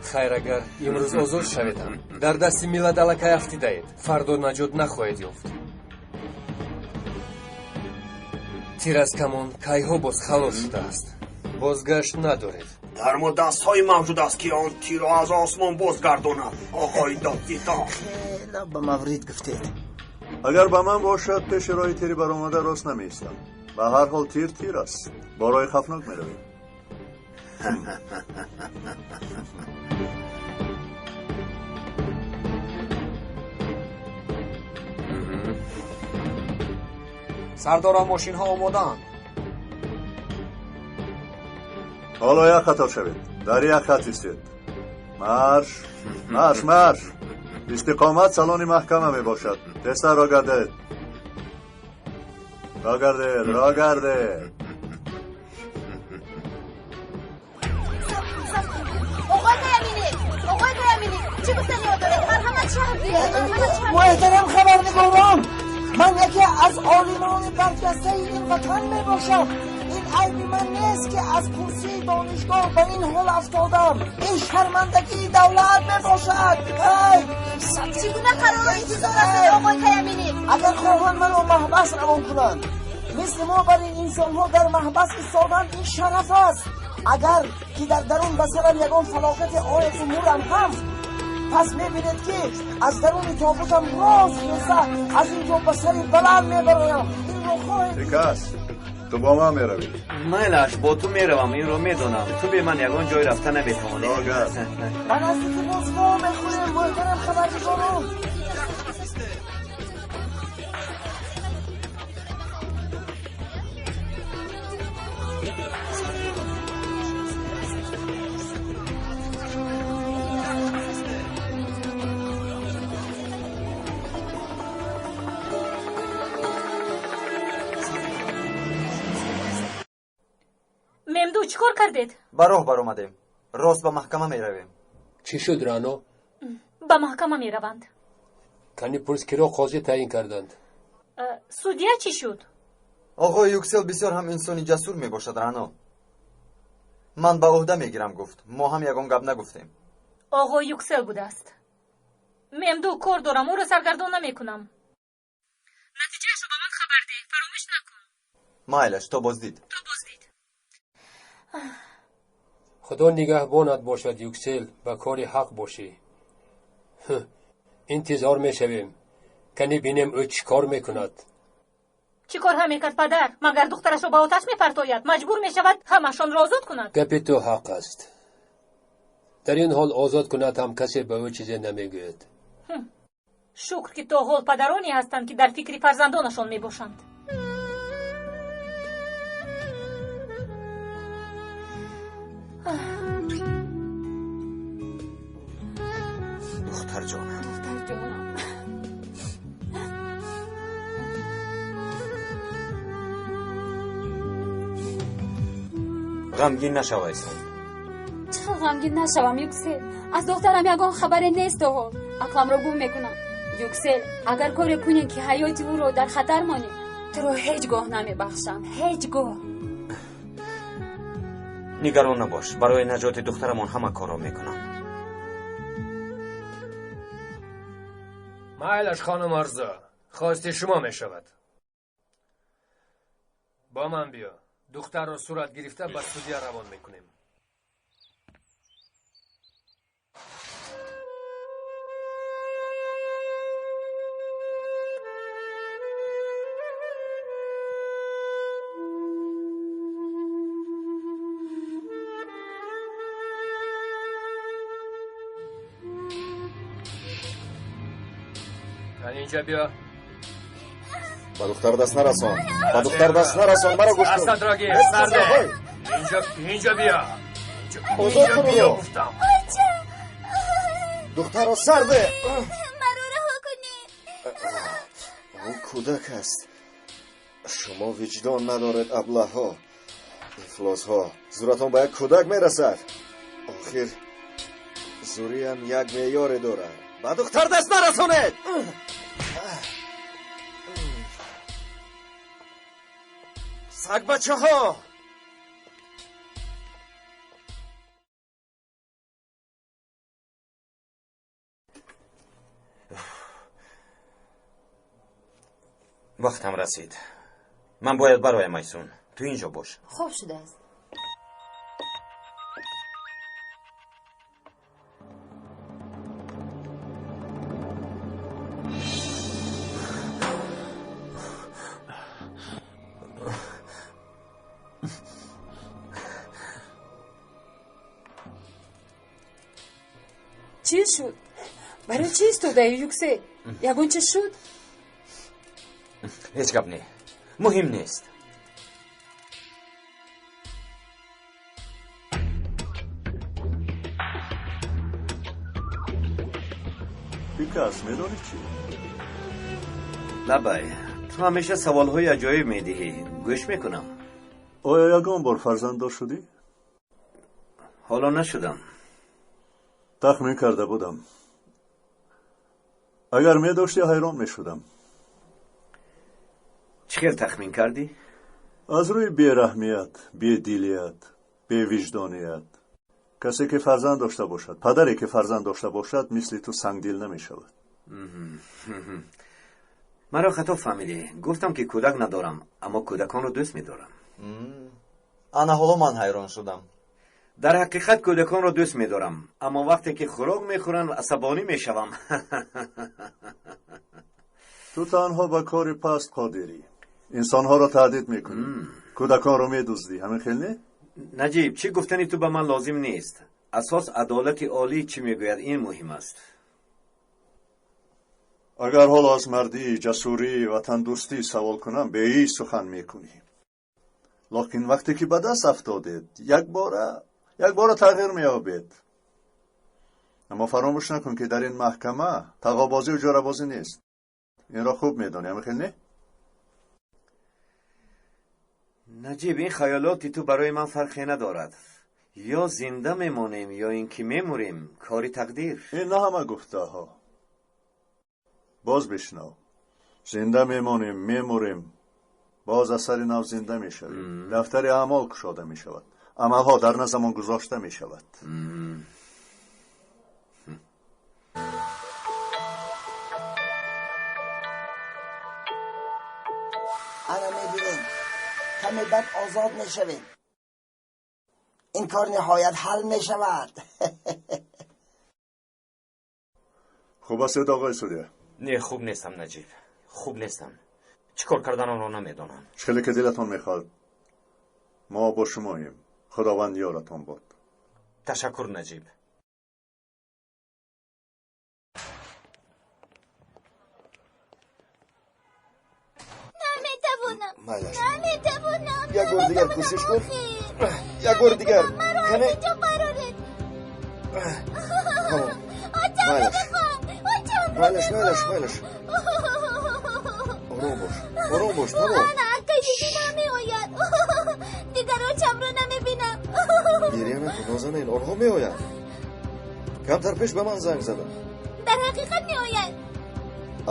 Speaker 16: Хайр, агар имрӯз озод шаведам, дар дасти миллат аллакай афтидаед, фардо наҷот нахоҳед ёфт. Тир аз камон кайҳо боз халос шудааст, бозгашт надоред.
Speaker 19: Дар мо дастҳое мавҷуд аст ки он тирро аз осмон бозгардонад, оғои додситон.
Speaker 12: Хеле ба маврид гуфтед.
Speaker 7: Агар ба ман бошад, пеши роҳи тири баромада рост намеистам. Ба ҳар ҳол тир тир аст. Бо роҳи хавфнок меравем.
Speaker 19: Сардора, мошинҳо омодаанд.
Speaker 7: Ҳоло як қатор шавед, дар як хат истед. Марш, марш, марш. Истиқомат салони маҳкама мебошад. Тезтар роҳ гардед, роҳ гардед, роҳ гардед.
Speaker 1: Оғои Каяминӣ, оғои Каяминӣ, чӣ гуфтаниҳо доред? Марҳамат шарҳ диҳед, марҳамат шарҳ.
Speaker 12: Муҳтарам хабарнигорон, ман яке аз олимони барҷастаи ин ватан мебошам. Ин Айби ман нест, ки аз курсии донишгоҳ ба ин ҳол афтодам. Ин шармандагии давлат мебошад.
Speaker 15: Чӣ гуна қарорро интизор ҳастед, оқои Каяминӣ?
Speaker 12: Агар хоҳанд, маро маҳбас равон кунанд. Мисли мо бар ин инсонҳо дар маҳбас истодан ин шараф аст. Агар ки дар дарун ба сарам ягон фалокате ояду мурам ҳам, пас мебинед, ки аз даруни тобутам рост хеста аз ин ҷо ба сари баланд мебароям. Инро хоҳед?
Speaker 7: Пикас, ту бо ман меравӣ.
Speaker 20: Майлаш, бо ту меравам, инро медонам. Ту бе ман ягон ҷой рафта наметавонӣ.
Speaker 12: Ба наздики боз во мехӯрем, муҳтарам хабарнигорон.
Speaker 4: Мемду, чӣ кор кардед?
Speaker 10: Ба роҳ баромадем, рост ба маҳкама меравем.
Speaker 21: Чӣ шуд, Рано?
Speaker 4: Ба маҳкама мераванд.
Speaker 21: Кани пурс, киро қозӣ таъин карданд?
Speaker 4: Судья чӣ шуд?
Speaker 10: Оғои Юксел бисёр ҳам инсони ҷасур мебошад, Рано. Ман ба ӯҳда мегирам, гуфт. Мо ҳам ягон гап нагуфтем.
Speaker 4: Оғои Юксел будааст. Мемду, кор дорам, ӯро саргардон намекунам. Натиҷаашро ба ман хабар деҳ, фаромӯш накун.
Speaker 10: Майлаш, то боздид.
Speaker 4: То боздид.
Speaker 21: Худо нигаҳбонат бошад, Юксел, ба кори ҳақ бошӣ. Интизор мешавем, кани бинем, ӯ чӣ кор мекунад.
Speaker 4: Чӣ корҳо мекард, падар? Магар духтарашро ба оташ мепартояд? Маҷбур мешавад ҳамашонро озод кунад.
Speaker 21: Гапи ту ҳақ аст. Дар ин ҳол озод кунад ҳам, касе ба ӯ чизе намегӯяд.
Speaker 4: Шукр, ки то ҳол падароне ҳастанд, ки дар фикри фарзандонашон мебошанд.
Speaker 5: Духтарҷонам.
Speaker 4: Духтарҷонам.
Speaker 5: Ғамгин нашав, Айсон.
Speaker 4: Чӣ хел ғамгин нашавам, Юксел? Аз духтарам ягон хабаре нест то ҳол. Ақламро гум мекунам. Юксел, агар коре кунем, ки ҳаёти ӯро дар хатар монем, туро ҳеҷ гоҳ намебахшам, ҳеҷ гоҳ.
Speaker 5: Нигарон набош, барои наҷоти духтарамон ҳама корро мекунам.
Speaker 16: Майлаш, хонум Орзу, хости шумо мешавад. Бо ман биё, духтарро сурат гирифта ба судья равон мекунем. Инҷа биё.
Speaker 3: Ба духтар даст нарасон, ба духтар даст нарасон, маро гӯш кун.
Speaker 16: Дастатро гир, сарде. Инҷа, инҷа биё.
Speaker 3: Озод
Speaker 16: Инҷа
Speaker 3: кун
Speaker 16: биё,
Speaker 3: ӯро.
Speaker 16: гуфтам.
Speaker 3: Духтарро сарде.
Speaker 15: Маро раҳо кунед.
Speaker 3: Ӯ кӯдак аст. Шумо виҷдон надоред, аблаҳҳо, ифлосҳо. Зуратон ба як кӯдак мерасад. Охир зуриам як меъёре дорад. Ба духтар даст нарасонед. Сагбачаҳо!
Speaker 5: Вақтам расид, ман бояд бароям. Айсун, ту ин ҷо бош.
Speaker 22: Хуб шудааст.
Speaker 4: Чӣ шуд? Барои чӣ истодаӣ, Юксел? Ягон чиз шуд?
Speaker 5: Ҳеҷ гап не, муҳим нест.
Speaker 7: Пикас, медонӣ чӣ?
Speaker 14: Лабай, ту ҳамеша саволҳои аҷоиб медиҳӣ. Гӯш мекунам.
Speaker 7: Оё ягон бор фарзанддор шудӣ?
Speaker 14: Ҳоло нашудам.
Speaker 7: Тахмин карда будам. Агар медоштӣ, ҳайрон мешудам.
Speaker 14: Чӣ хел тахмин кардӣ?
Speaker 7: Аз рӯи бераҳмият, бедилият, бевиҷдоният. Касе ки фарзанд дошта бошад, падаре ки фарзанд дошта бошад, мисли ту сангдил намешавад.
Speaker 20: Маро хато фаҳмидӣ. Гуфтам ки кӯдак надорам, аммо кӯдаконро дӯст медорам.
Speaker 10: Ана ҳоло ман ҳайрон шудам.
Speaker 20: Дар ҳақиқат кӯдаконро дӯст медорам, аммо вақте ки хӯрок мехӯранд, асабонӣ мешавам.
Speaker 7: Ту танҳо ба кори паст қодирӣ. Инсонҳоро таҳдид мекунӣ, кӯдаконро медуздӣ, ҳамин хел не?
Speaker 20: Наҷиб, чӣ гуфтани ту ба ман лозим нест. Асос адолати олӣ чӣ мегӯяд, ин муҳим аст.
Speaker 7: Агар ҳоло аз мардӣ, ҷасурӣ, ватандӯстӣ савол кунам, беҳеҷ сухан мекунӣ. Локин вақте ки ба даст афтодед, якбора тағйир меёбед. Аммо фаромӯш накун, ки дар ин маҳкама тағобозию ҷорабозӣ нест. Инро хуб медонӣ, ҳамин хел не?
Speaker 20: Наҷиб, ин хаёлоти ту барои ман фарқе надорад. Ё зинда мемонем, ё ин ки мемурем, кори тақдир.
Speaker 7: Ин на ҳама гуфтаҳо. Боз бишнав. Зинда мемонем, мемурем, боз аз сари нав зинда мешавем. Дафтари аъмол кушода мешавад. Амалҳо дар назамон гузошта мешавад.
Speaker 12: Ана мебинем, каме баъд озод мешавем. Ин кор ниҳоят ҳал мешавад.
Speaker 7: Хуб астед, оғои судя?
Speaker 5: Не, хуб нестам, Наҷиб, хуб нестам. Чӣ кор карданамро намедонам.
Speaker 7: Чӣ хеле ки дилатон мехоҳад, мо бо шумоем. Худованд ёратон бод.
Speaker 5: Ташаккур, Наҷиб.
Speaker 15: Наметавонам.
Speaker 3: Майлаш.
Speaker 15: Наметавонам.
Speaker 3: Як бор дигар кӯшиш кун.
Speaker 15: Охир.
Speaker 3: Як бори дигар.
Speaker 15: Маро
Speaker 3: Кане?
Speaker 15: аз инҷо бароред.
Speaker 3: Тамом.
Speaker 15: Очамро
Speaker 3: Майлаш.
Speaker 15: мехоҳам. Очамро
Speaker 3: Майлаш, майлаш,
Speaker 15: мехоҳам.
Speaker 3: майлаш. Ором бош, ором бош, тамом.
Speaker 15: Ана аккаи биби намеояд. Дигар очамро намебинам.
Speaker 3: Гиря накун, нозанин, онҳо меоянд. Камтар пеш ба ман занг заданд.
Speaker 15: Дар ҳақиқат меояд?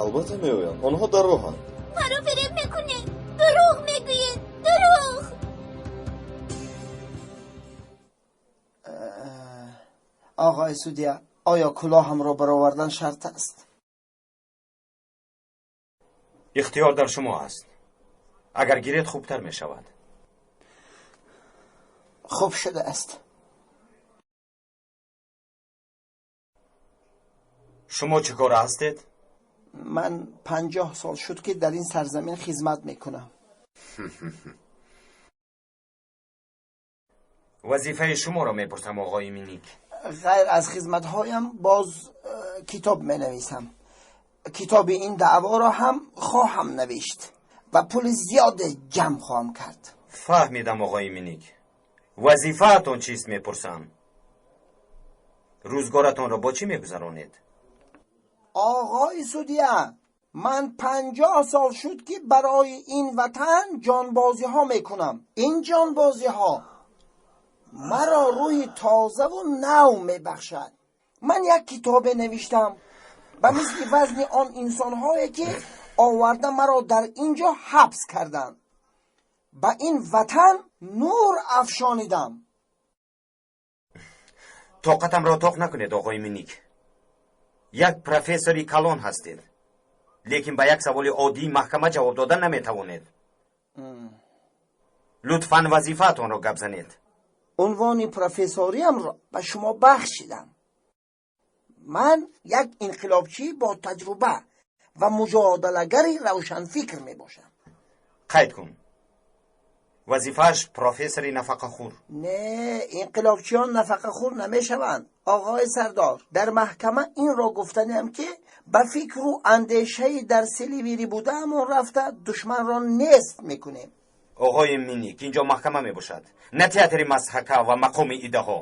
Speaker 3: Албатта меоянд, онҳо дар роҳанд.
Speaker 15: Маро фиреб мекунед. Дурӯғ мегӯед. Дурӯғ.
Speaker 12: Оғои судя, оё кулоҳамро баровардан шарт аст?
Speaker 5: Ихтиёр дар шумо аст. Агар гиред, хубтар мешавад.
Speaker 12: Хуб шудааст.
Speaker 5: Шумо чӣ кора ҳастед?
Speaker 12: Ман 50 сол шуд, ки дар ин сарзамин хизмат мекунам.
Speaker 5: Вазифаи шуморо мепурсам, оғои Миник.
Speaker 12: Ғайр аз хизматҳоям боз китоб менависам. Китоби ин даъворо ҳам хоҳам навишт ва пули зиёде ҷамъ хоҳам кард.
Speaker 5: Фаҳмидам, оғои Миник. Вазифаатон чист, мепурсам? Рӯзгоратонро бо чӣ мегузаронед?
Speaker 12: Оғои судя, ман 50 сол шуд, ки барои ин ватан ҷонбозиҳо мекунам. Ин ҷонбозиҳо маро рӯҳи тозаву нав мебахшад. Ман як китобе навиштам ба мисли вазни он инсонҳое, ки оварда маро дар ин ҷо ҳабс карданд. Ба ин ватан нур афшонидам.
Speaker 5: Тоқатамро тоқ накунед, оғои Миник. Як профессори калон ҳастед, лекин ба як саволи оддии маҳкама ҷавоб дода наметавонед. Лутфан вазифаатонро гап занед.
Speaker 12: Унвони профессориамро ба шумо бахшидам. Ман як инқилобчӣ бо таҷруба ва муҷодалагари равшанфикр мебошам.
Speaker 5: Қайд кун, вазифааш профессори нафақахӯр.
Speaker 12: Не, инқилобчиён нафақахӯр намешаванд, оғои сардор. Дар маҳкама инро гуфтаниам, ки ба фикру андешаи дар Селивери будаамон рафта душманро нест мекунем.
Speaker 5: Оғои Миник, инҷо маҳкама мебошад, на театри мазҳака ва мақоми идаҳо.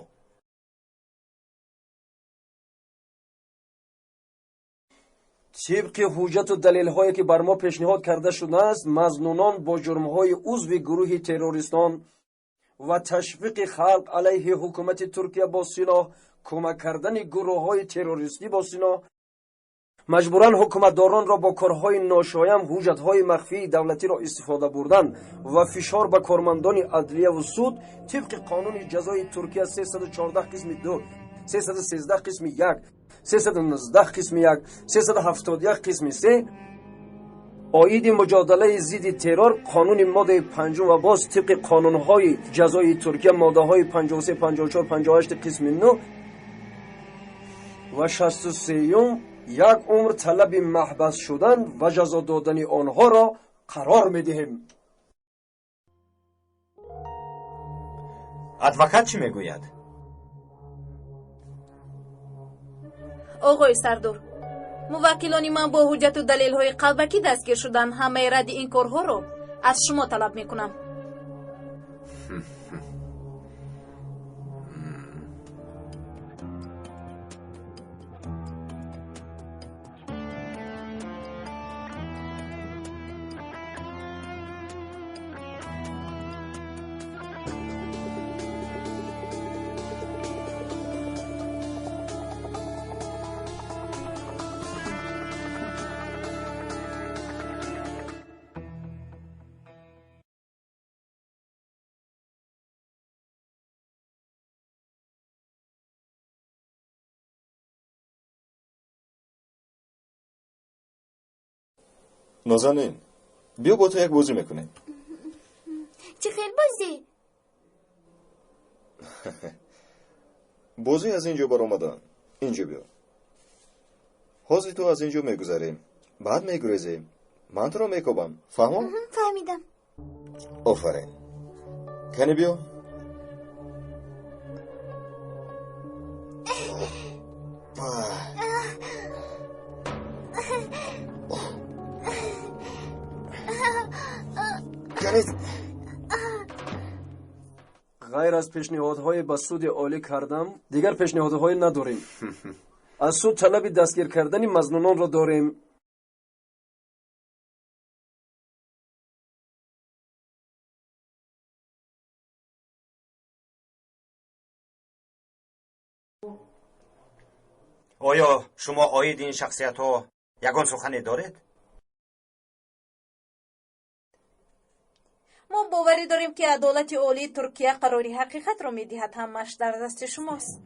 Speaker 6: Тибқи ҳуҷҷату далелҳое, ки бар мо пешниҳод карда шудааст, мазнунон бо ҷурмҳои узви гурӯҳи террористон ва ташвиқи халқ алайҳи ҳукумати Туркия бо силоҳ, кӯмак кардани гурӯҳҳои террористӣ бо силоҳ Маҷбуран ҳукуматдоронро бо корҳои ношоям, ҳуҷҷатҳои махфии давлатиро истифода бурдан ва фишор ба кормандони адлияву суд тибқи қонуни ҷазои Туркия 314 қисми 2, 313 қисми 1, 319 қисми 1, 371 қисми 3 оиди муҷодалаи зидди террор қонуни моддаи 5 ва боз тибқи қонунҳои ҷазои Туркия моддаҳои 53, 54, 58 қисми 9 ва 63 як умр талаби маҳбас шудан ва ҷазо додани онҳоро қарор медиҳем.
Speaker 5: Адвокат чӣ мегӯяд?
Speaker 1: Оғои сардор, муваккилони ман бо ҳуҷҷату далелҳои қалбакӣ дастгир шуданд. Ҳамаи радди ин корҳоро аз шумо талаб мекунам.
Speaker 3: Нозанин, биё бо ту як бозӣ мекунем.
Speaker 15: Чӣ хел бозӣ?
Speaker 3: Бозӣ аз ин ҷо баромадан. Инҷо биё. Ҳозир ту аз ин ҷо мегузарем, баъд мегурезем. Ман туро мекобам. Фаҳмон?
Speaker 15: Фаҳмидам.
Speaker 3: Офарин. Кани биё.
Speaker 6: Ғайр аз пешниҳодҳое ба суди олӣ кардам, дигар пешниҳодҳое надорем. Аз суд талаби дастгир кардани мазнунонро дорем.
Speaker 5: Оё шумо оиди ин шахсиятҳо ягон сухане доред?
Speaker 1: Мо боварӣ дорем, ки адолати олии Туркия қарори ҳақиқатро медиҳад. Ҳамааш дар дасти шумост.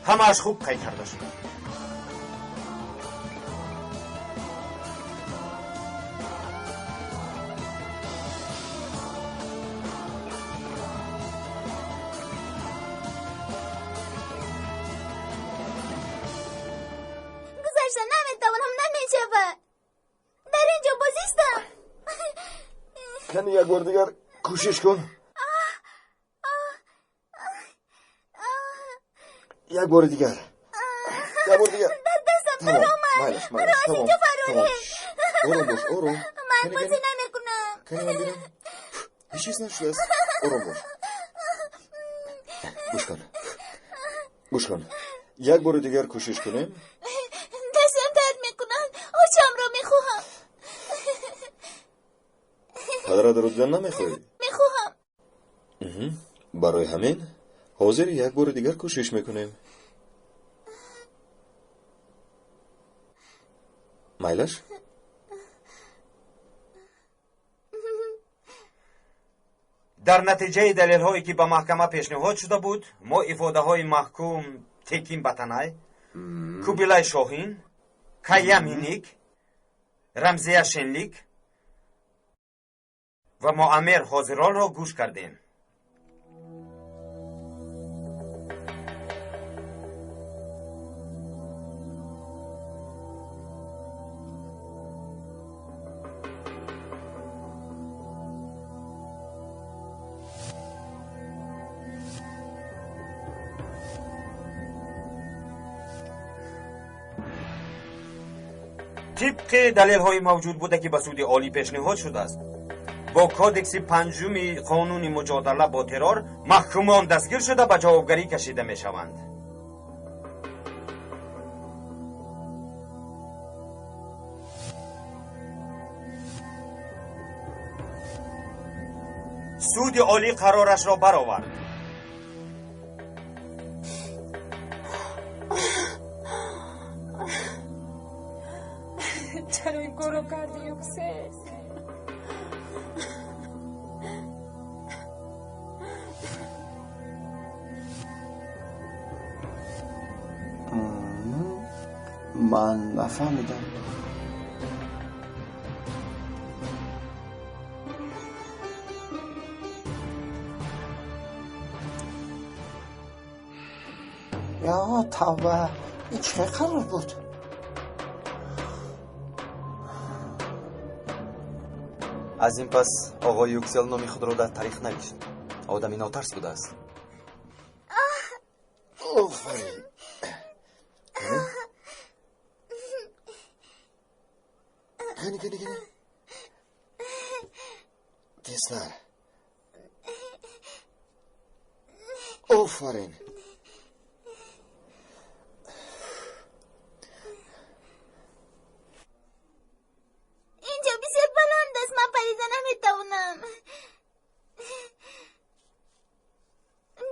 Speaker 5: Ҳамааш хуб қайд карда шуд.
Speaker 15: Гузашта наметавонам, намешавад. Дар ин ҷо бозистам.
Speaker 3: Кани як бор дигар кӯшиш кун. Як бори дигар. Як бори дигар.
Speaker 15: Дар дастам даромад.
Speaker 3: Майлаш,
Speaker 15: Маро
Speaker 3: майлаш.
Speaker 15: аз
Speaker 3: Тамом.
Speaker 15: инҷо фароред.
Speaker 3: Ором бош, ором.
Speaker 15: Ман
Speaker 3: Кани,
Speaker 15: бозӣ
Speaker 3: кани.
Speaker 15: намекунам.
Speaker 3: Кани ман бинам. Ҳеҷ чиз нашудааст. Ором бош. Гӯш кун. Гӯш кун. Як бори дигар кӯшиш кунем.
Speaker 15: Дастам дард мекунад. Очамро мехоҳам.
Speaker 3: Падаратро дидан намехоҳӣ?
Speaker 15: Мехоҳам.
Speaker 3: Барои ҳамин ҳозир як бори дигар кӯшиш мекунем. Майлаш?
Speaker 5: Дар натиҷаи далелҳое ки ба маҳкама пешниҳод шуда буд, мо ифодаҳои маҳкум Текин Батанай, Кубилай Шоҳин, Кайя Миник, Рамзия Шенлик ва Муаммер ҳозиронро гӯш кардем. Тибқи далелҳои мавҷуд буда, ки ба суди олӣ пешниҳод шудааст, бо кодекси панҷуми қонуни муҷодала бо террор маҳкумон дастгир шуда ба ҷавобгарӣ кашида мешаванд. Суди олӣ қарорашро баровард.
Speaker 4: Чаро ин корро кардӣ, Юксел?
Speaker 12: Ман нафаҳмидам. Ё тавба, ин чӣ хел қарор буд?
Speaker 10: Аз ин пас оғои Юксел номи худро дар таърих навишт. Одами нотарс будааст.
Speaker 3: Офарин. Кани, кани, кани. Тезтар. Офарин.
Speaker 15: Инҷо бисёр баланд аст, ман парида наметавонам.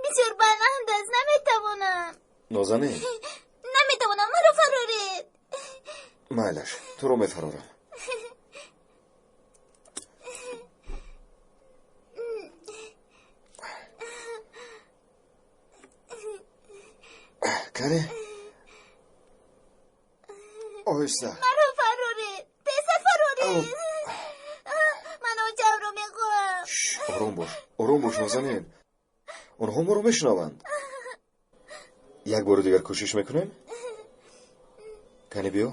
Speaker 15: Бисёр баланд аст, наметавонам.
Speaker 3: Нозанин.
Speaker 15: Наметавонам, маро фароред.
Speaker 3: Майлаш, туро мефарорам. Кане? Оҳиста.
Speaker 15: Маро фароред, тезтар фароред. Ман очамро мехоҳам.
Speaker 3: Ором бош, ором бош, Нозанин. Онҳо моро мешунаванд. Як бори дигар кӯшиш мекунем? Кане биё,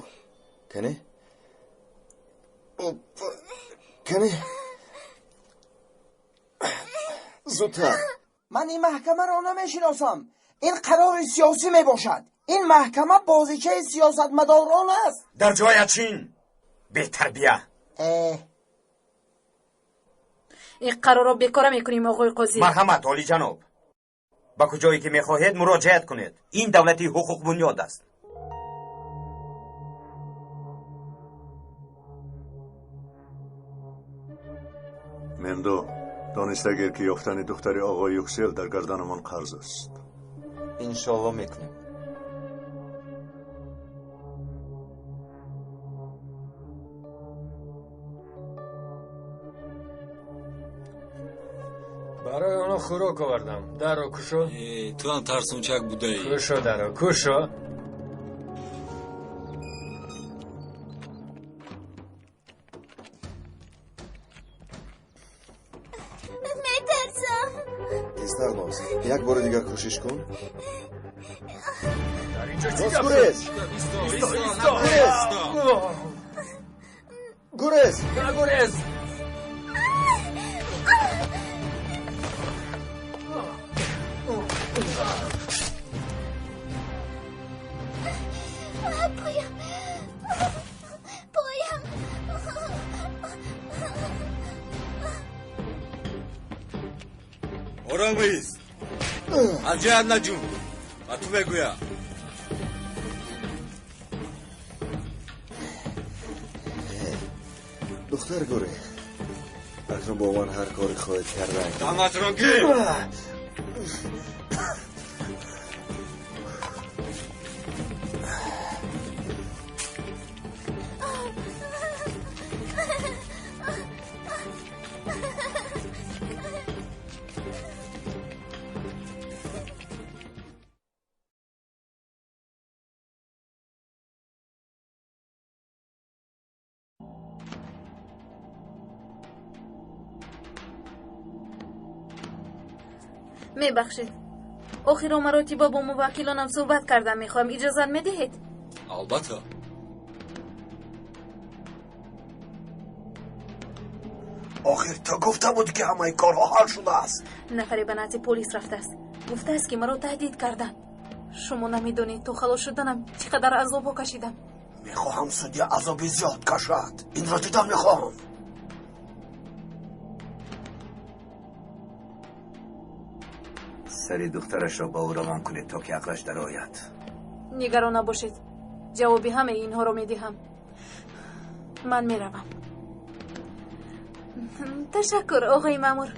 Speaker 3: кане. Опа, кане. Зудтар.
Speaker 12: Ман ин маҳкамаро намешиносам. Ин қарори сиёсӣ мебошад. Ин маҳкама бозичаи сиёсатмадорон аст.
Speaker 5: Дар ҷоят чин, бетарбия.
Speaker 1: Ин қарорро бекора мекунем, оғои қозӣ.
Speaker 5: Марҳамат, олиҷаноб, ба куҷое ки мехоҳед муроҷиат кунед. Ин давлати ҳуқуқбунёд аст.
Speaker 7: Мемдо, донистагир ки ёфтани духтари оғои Юксел дар гарданамон қарз аст.
Speaker 10: Иншоалло мекунем.
Speaker 21: Барои онҳо хӯрок овардам. Дарро кушо.
Speaker 17: Ту ҳам тарсончак будаӣ.
Speaker 21: Кушо дарро, кушо.
Speaker 15: Метарсам.
Speaker 3: Тезтар, Ноз. Як бори дигар кӯшиш кун.
Speaker 21: Дар инҷо чӣ
Speaker 3: Ноз,
Speaker 21: гап
Speaker 3: гурез!
Speaker 21: шуд?
Speaker 3: Исто, исто, гурез! Гурез!
Speaker 21: Нагурез!
Speaker 17: Ором ист. Аз ҷоят наҷунб. Ба ту мегӯям.
Speaker 3: Духтар гурехт. Акнун бо ман ҳар коре хоҳед кардан.
Speaker 17: Даматро гир.
Speaker 1: Мебахшед, охиро маротиба бо муваккилонам суҳбат кардан мехоҳам. Иҷозат медиҳед?
Speaker 17: Албатта.
Speaker 13: Охир ту гуфта будӣ, ки ҳамаи корҳо ҳал шудааст.
Speaker 1: Нафаре ба назди полис рафтааст, гуфтааст, ки маро таҳдид карданд. Шумо намедонед, то халос шуданам чӣ қадар азобҳо кашидам.
Speaker 13: Мехоҳам судья азоби зиёд кашад. Инро дидан мехоҳам.
Speaker 14: Сари духтарашро ба ӯ равон кунед, то ки ақлаш дарояд.
Speaker 1: Нигарон набошед, ҷавоби ҳамаи инҳоро медиҳам. Ман меравам. Ташаккур, оғои маъмур.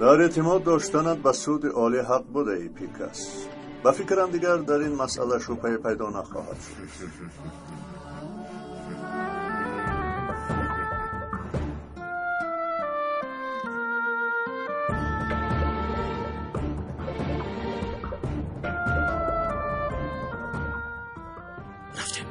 Speaker 7: Дар эътимод доштанат ба суди олӣ ҳақ будаи, Пикас. Ба фикрам, дигар дар ин масъала шубҳае пайдо нахоҳад шуд.
Speaker 2: Рафтем.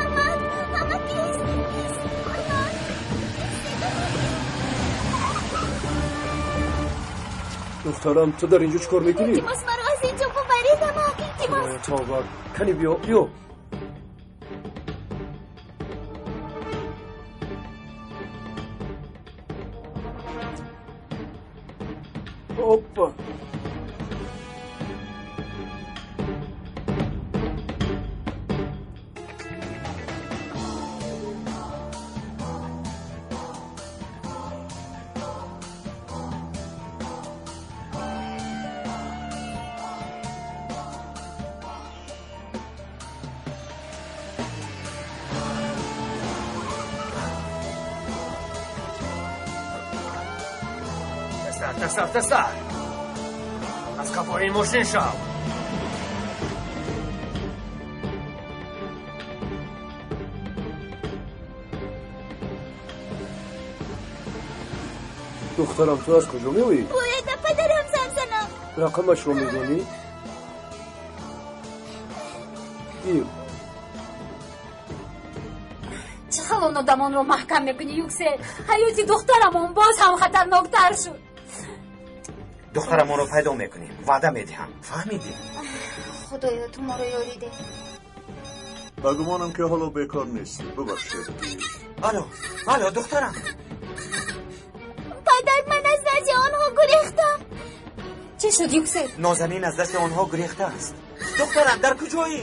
Speaker 15: Амак, амак, ист, ист, амак.
Speaker 6: Духтарам, ту дар инҷо чӣ кор мекунӣ?
Speaker 15: Илтимос, маро аз инҷо бубаред, амак, илтимос.
Speaker 6: Тавба, кани биё, биё. Опа.
Speaker 16: Тезтар, тезтар, тезтар! Аз қафои ин мошин шав!
Speaker 6: Духтарам, ту аз куҷо меоӣ?
Speaker 15: Бояд ба падарам занг занам.
Speaker 6: Рақамашро медонӣ? Гир.
Speaker 4: Чӣ хел он одамонро маҳкам мекунӣ, Юксел? Ҳаёти духтарамон боз ҳам хатарноктар шуд.
Speaker 5: Духтарамонро пайдо мекунем, ваъда медиҳам, фаҳмидӣ?
Speaker 15: Худоё, ту моро ёрӣ деҳ.
Speaker 7: Ба гумонам, ки ҳоло бекор нестӣ. Бубахшед.
Speaker 5: Алло, алло, духтарам.
Speaker 15: Падар, ман аз назди онҳо гурехтам.
Speaker 4: Чӣ шуд, Юксел?
Speaker 5: Нозанин аз дасти онҳо гурехтааст. Духтарам, дар куҷоӣ?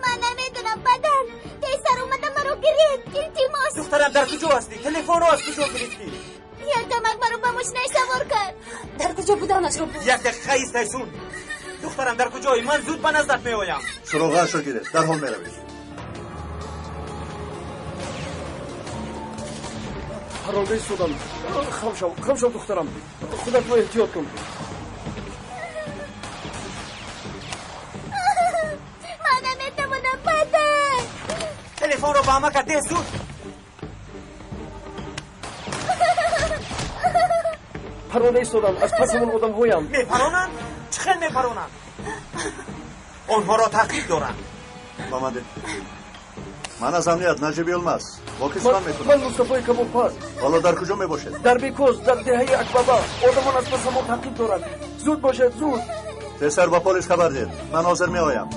Speaker 15: Ман намедонам, падар. Тезтар омада маро гиред, илтимос.
Speaker 5: Духтарам, дар куҷо ҳастӣ? Телефонро аз куҷо гирифтӣ?
Speaker 15: Як амак маро ба мошинаш савор кард.
Speaker 4: Дар куҷо буданашро буд?
Speaker 5: Як дақиқа ист, Айсун. Духтарам, дар куҷоӣ? Ман зуд ба наздат меоям.
Speaker 7: Суроғаашро гиред, дарҳол меравед.
Speaker 6: Парронда истодам. Хам шав, хам шав, духтарам, худатро эҳтиёт кун.
Speaker 15: Ман наметавонам, падар.
Speaker 5: Телефонро ба амакат деҳ, зуд.
Speaker 6: Паронда истоданд, аз пасамон одамҳоянд.
Speaker 5: Мепаронанд? Чӣ хел мепаронанд? Онҳоро таъқиб доранд.
Speaker 7: Омадед. Ман аз амният Наҷиб Йилмаз. Бо кӣ сухан мекунам?
Speaker 6: Ман Мустафои Кабобпаз.
Speaker 7: Ҳоло дар куҷо мебошед?
Speaker 6: Дар Бекоз, дар деҳаи Акбаба. Одамон аз пасамон таъқиб доранд. Зуд бошед, зуд.
Speaker 7: Тезтар ба полис хабар диҳед. Ман ҳозир меоям.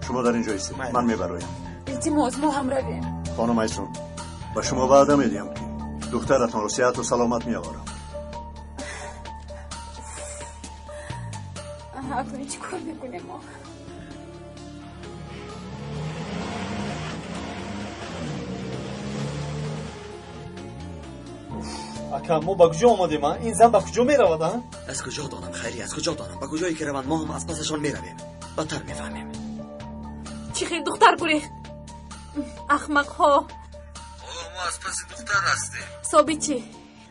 Speaker 7: Шумо дар ин ҷо истед. Ман мебароям.
Speaker 4: Илтимос, мо ҳам равем.
Speaker 7: Хонум Айсун, ба шумо ваъда медиҳам, ки духтаратонро сиҳату саломат меоварам.
Speaker 4: Акнун чӣ кор мекунем мо?
Speaker 9: Ака, мо ба куҷо омадем, а? Ин зан ба куҷо меравад, а?
Speaker 2: Аз куҷо донам, Хайрӣ, аз куҷо донам? Ба куҷое ки раванд, мо ҳам аз пасашон меравем. Бадтар мефаҳмем.
Speaker 1: Чӣ хел духтар гурехт? Ахмақҳо.
Speaker 17: Ҳоло мо аз паси духтар ҳастем.
Speaker 1: Собит чӣ?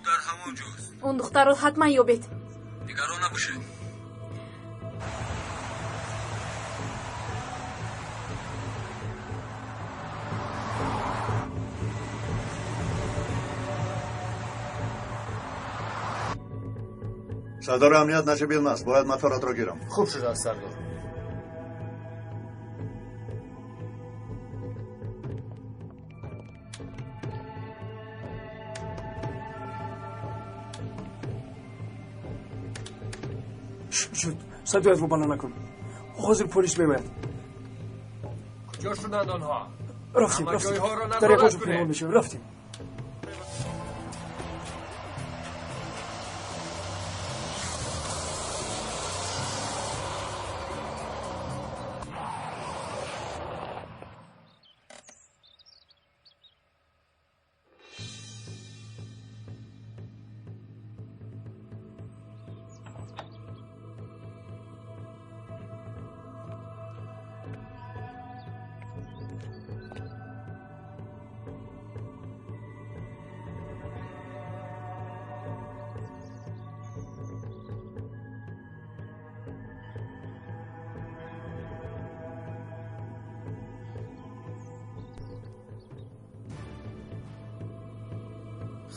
Speaker 17: Дар ҳамон ҷост.
Speaker 1: Он духтарро ҳатман ёбед.
Speaker 17: Нигарон набошед.
Speaker 7: Сардори амният Наҷиб Йилмаз, бояд моторатро гирам.
Speaker 16: Хуб шудааст, сардор.
Speaker 6: Шуд, садоятро баланд накун. Ҳозир полис меояд.
Speaker 21: Куҷо шуданд онҳо?
Speaker 6: Рафтем,
Speaker 21: Ҳама
Speaker 6: рафтем.
Speaker 21: ҷойҳоро
Speaker 6: Дар ягон
Speaker 21: назорат
Speaker 6: ҷо пинҳон
Speaker 21: кунед.
Speaker 6: мешавем. Рафтем.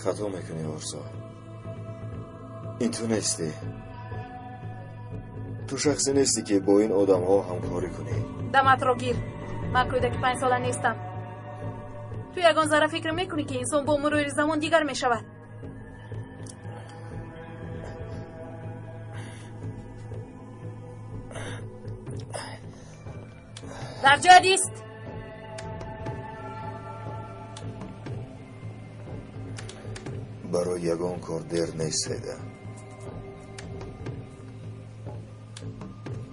Speaker 3: Хато мекунӣ, Орзу. Ин ту нестӣ. Ту шахсе нестӣ, ки бо ин одамҳо ҳамкорӣ кунӣ.
Speaker 1: Даматро гир. Ман кӯдаки 5-сола нестам. Ту ягон зарра фикр мекунӣ, ки инсон бо мурури замон дигар мешавад? Дар ҷоят ист.
Speaker 3: Барои ягон кор дер нест, Сайда.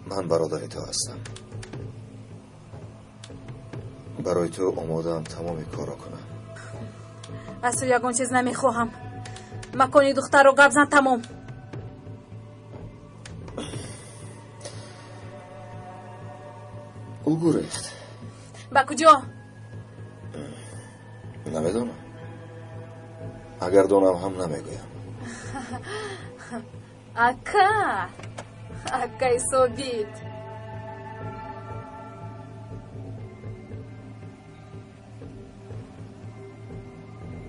Speaker 3: Ман бародари ту ҳастам. Барои ту омодаам тамоми корро кунам.
Speaker 1: Аз ту ягон чиз намехоҳам. Макони духтарро гап зан, тамом.
Speaker 3: Ӯ гурехт.
Speaker 1: Ба куҷо?
Speaker 3: Намедонам. Агар донам ҳам намегӯям.
Speaker 1: Ака, акаи Собит.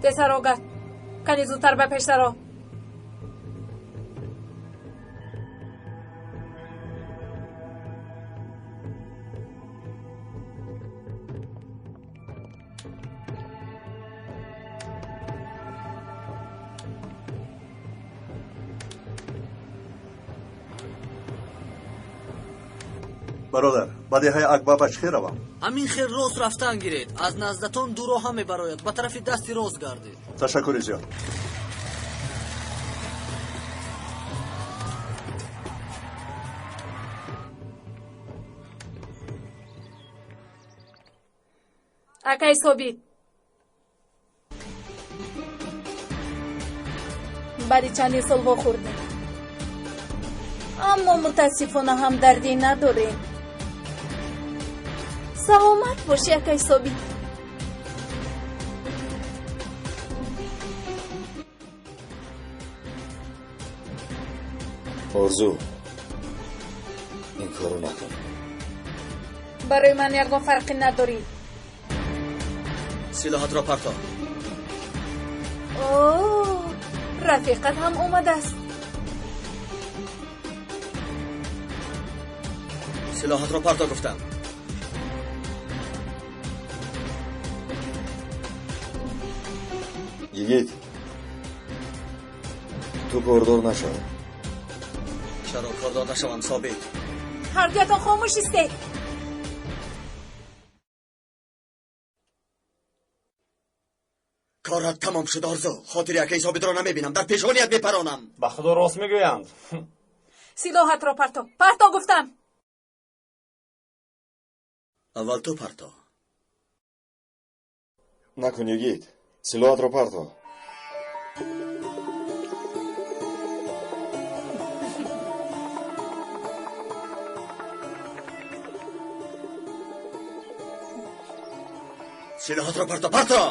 Speaker 1: Тезтар огар. Кани зудтар ба пештаро.
Speaker 7: Бародар, ба деҳаи Акбаба чӣ хел равам?
Speaker 11: Ҳамин хел рост рафтан гиред. Аз наздатон ду роҳа мебарояд. Ба тарафи дасти рост гардед.
Speaker 7: Ташаккури зиёд.
Speaker 1: Акаи Собит, баъди чандин сол вохӯрдем, аммо мутаассифона ҳамдардӣ надорем. Саломат бошӣ, акаи Собит.
Speaker 3: Орзу, ин корро накун.
Speaker 1: Барои ман ягон фарқе надорӣ.
Speaker 2: Силоҳатро парто.
Speaker 1: О, Рафиқат ҳам омадааст.
Speaker 2: Силоҳатро парто гуфтам.
Speaker 3: Йигит, ту кордор нашав.
Speaker 2: Чаро кордор нашавам, Собит?
Speaker 1: Ҳардуятон хомӯш истед.
Speaker 2: Корат тамом шуд, Орзу. Хотири акаи Собитро намебинам, дар пешоният мепаронам.
Speaker 9: Ба худо рост мегӯянд.
Speaker 1: Силоҳатро парто, парто гуфтам.
Speaker 2: Аввал ту парто.
Speaker 3: Накун, йигит, силоҳатро парто.
Speaker 2: Силоҳатро парто, парто!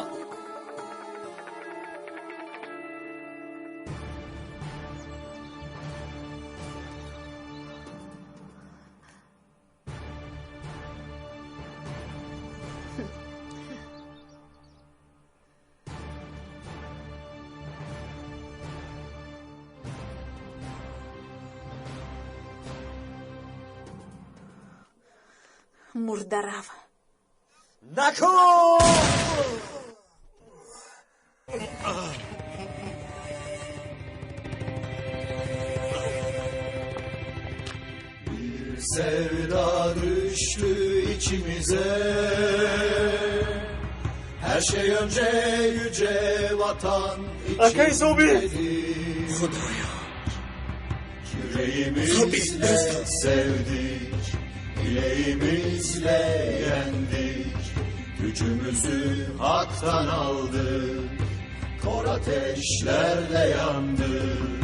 Speaker 1: Мурдарав.
Speaker 2: Накун!
Speaker 8: Bir sevda düştü içimize. Her şey önce yüce vatan
Speaker 9: Akay Sobit!
Speaker 2: Худоё!
Speaker 8: Yüreğimizle sevdik, bileğimizle yendik. Gücümüzü haktan aldık, kor ateşlerde yandık.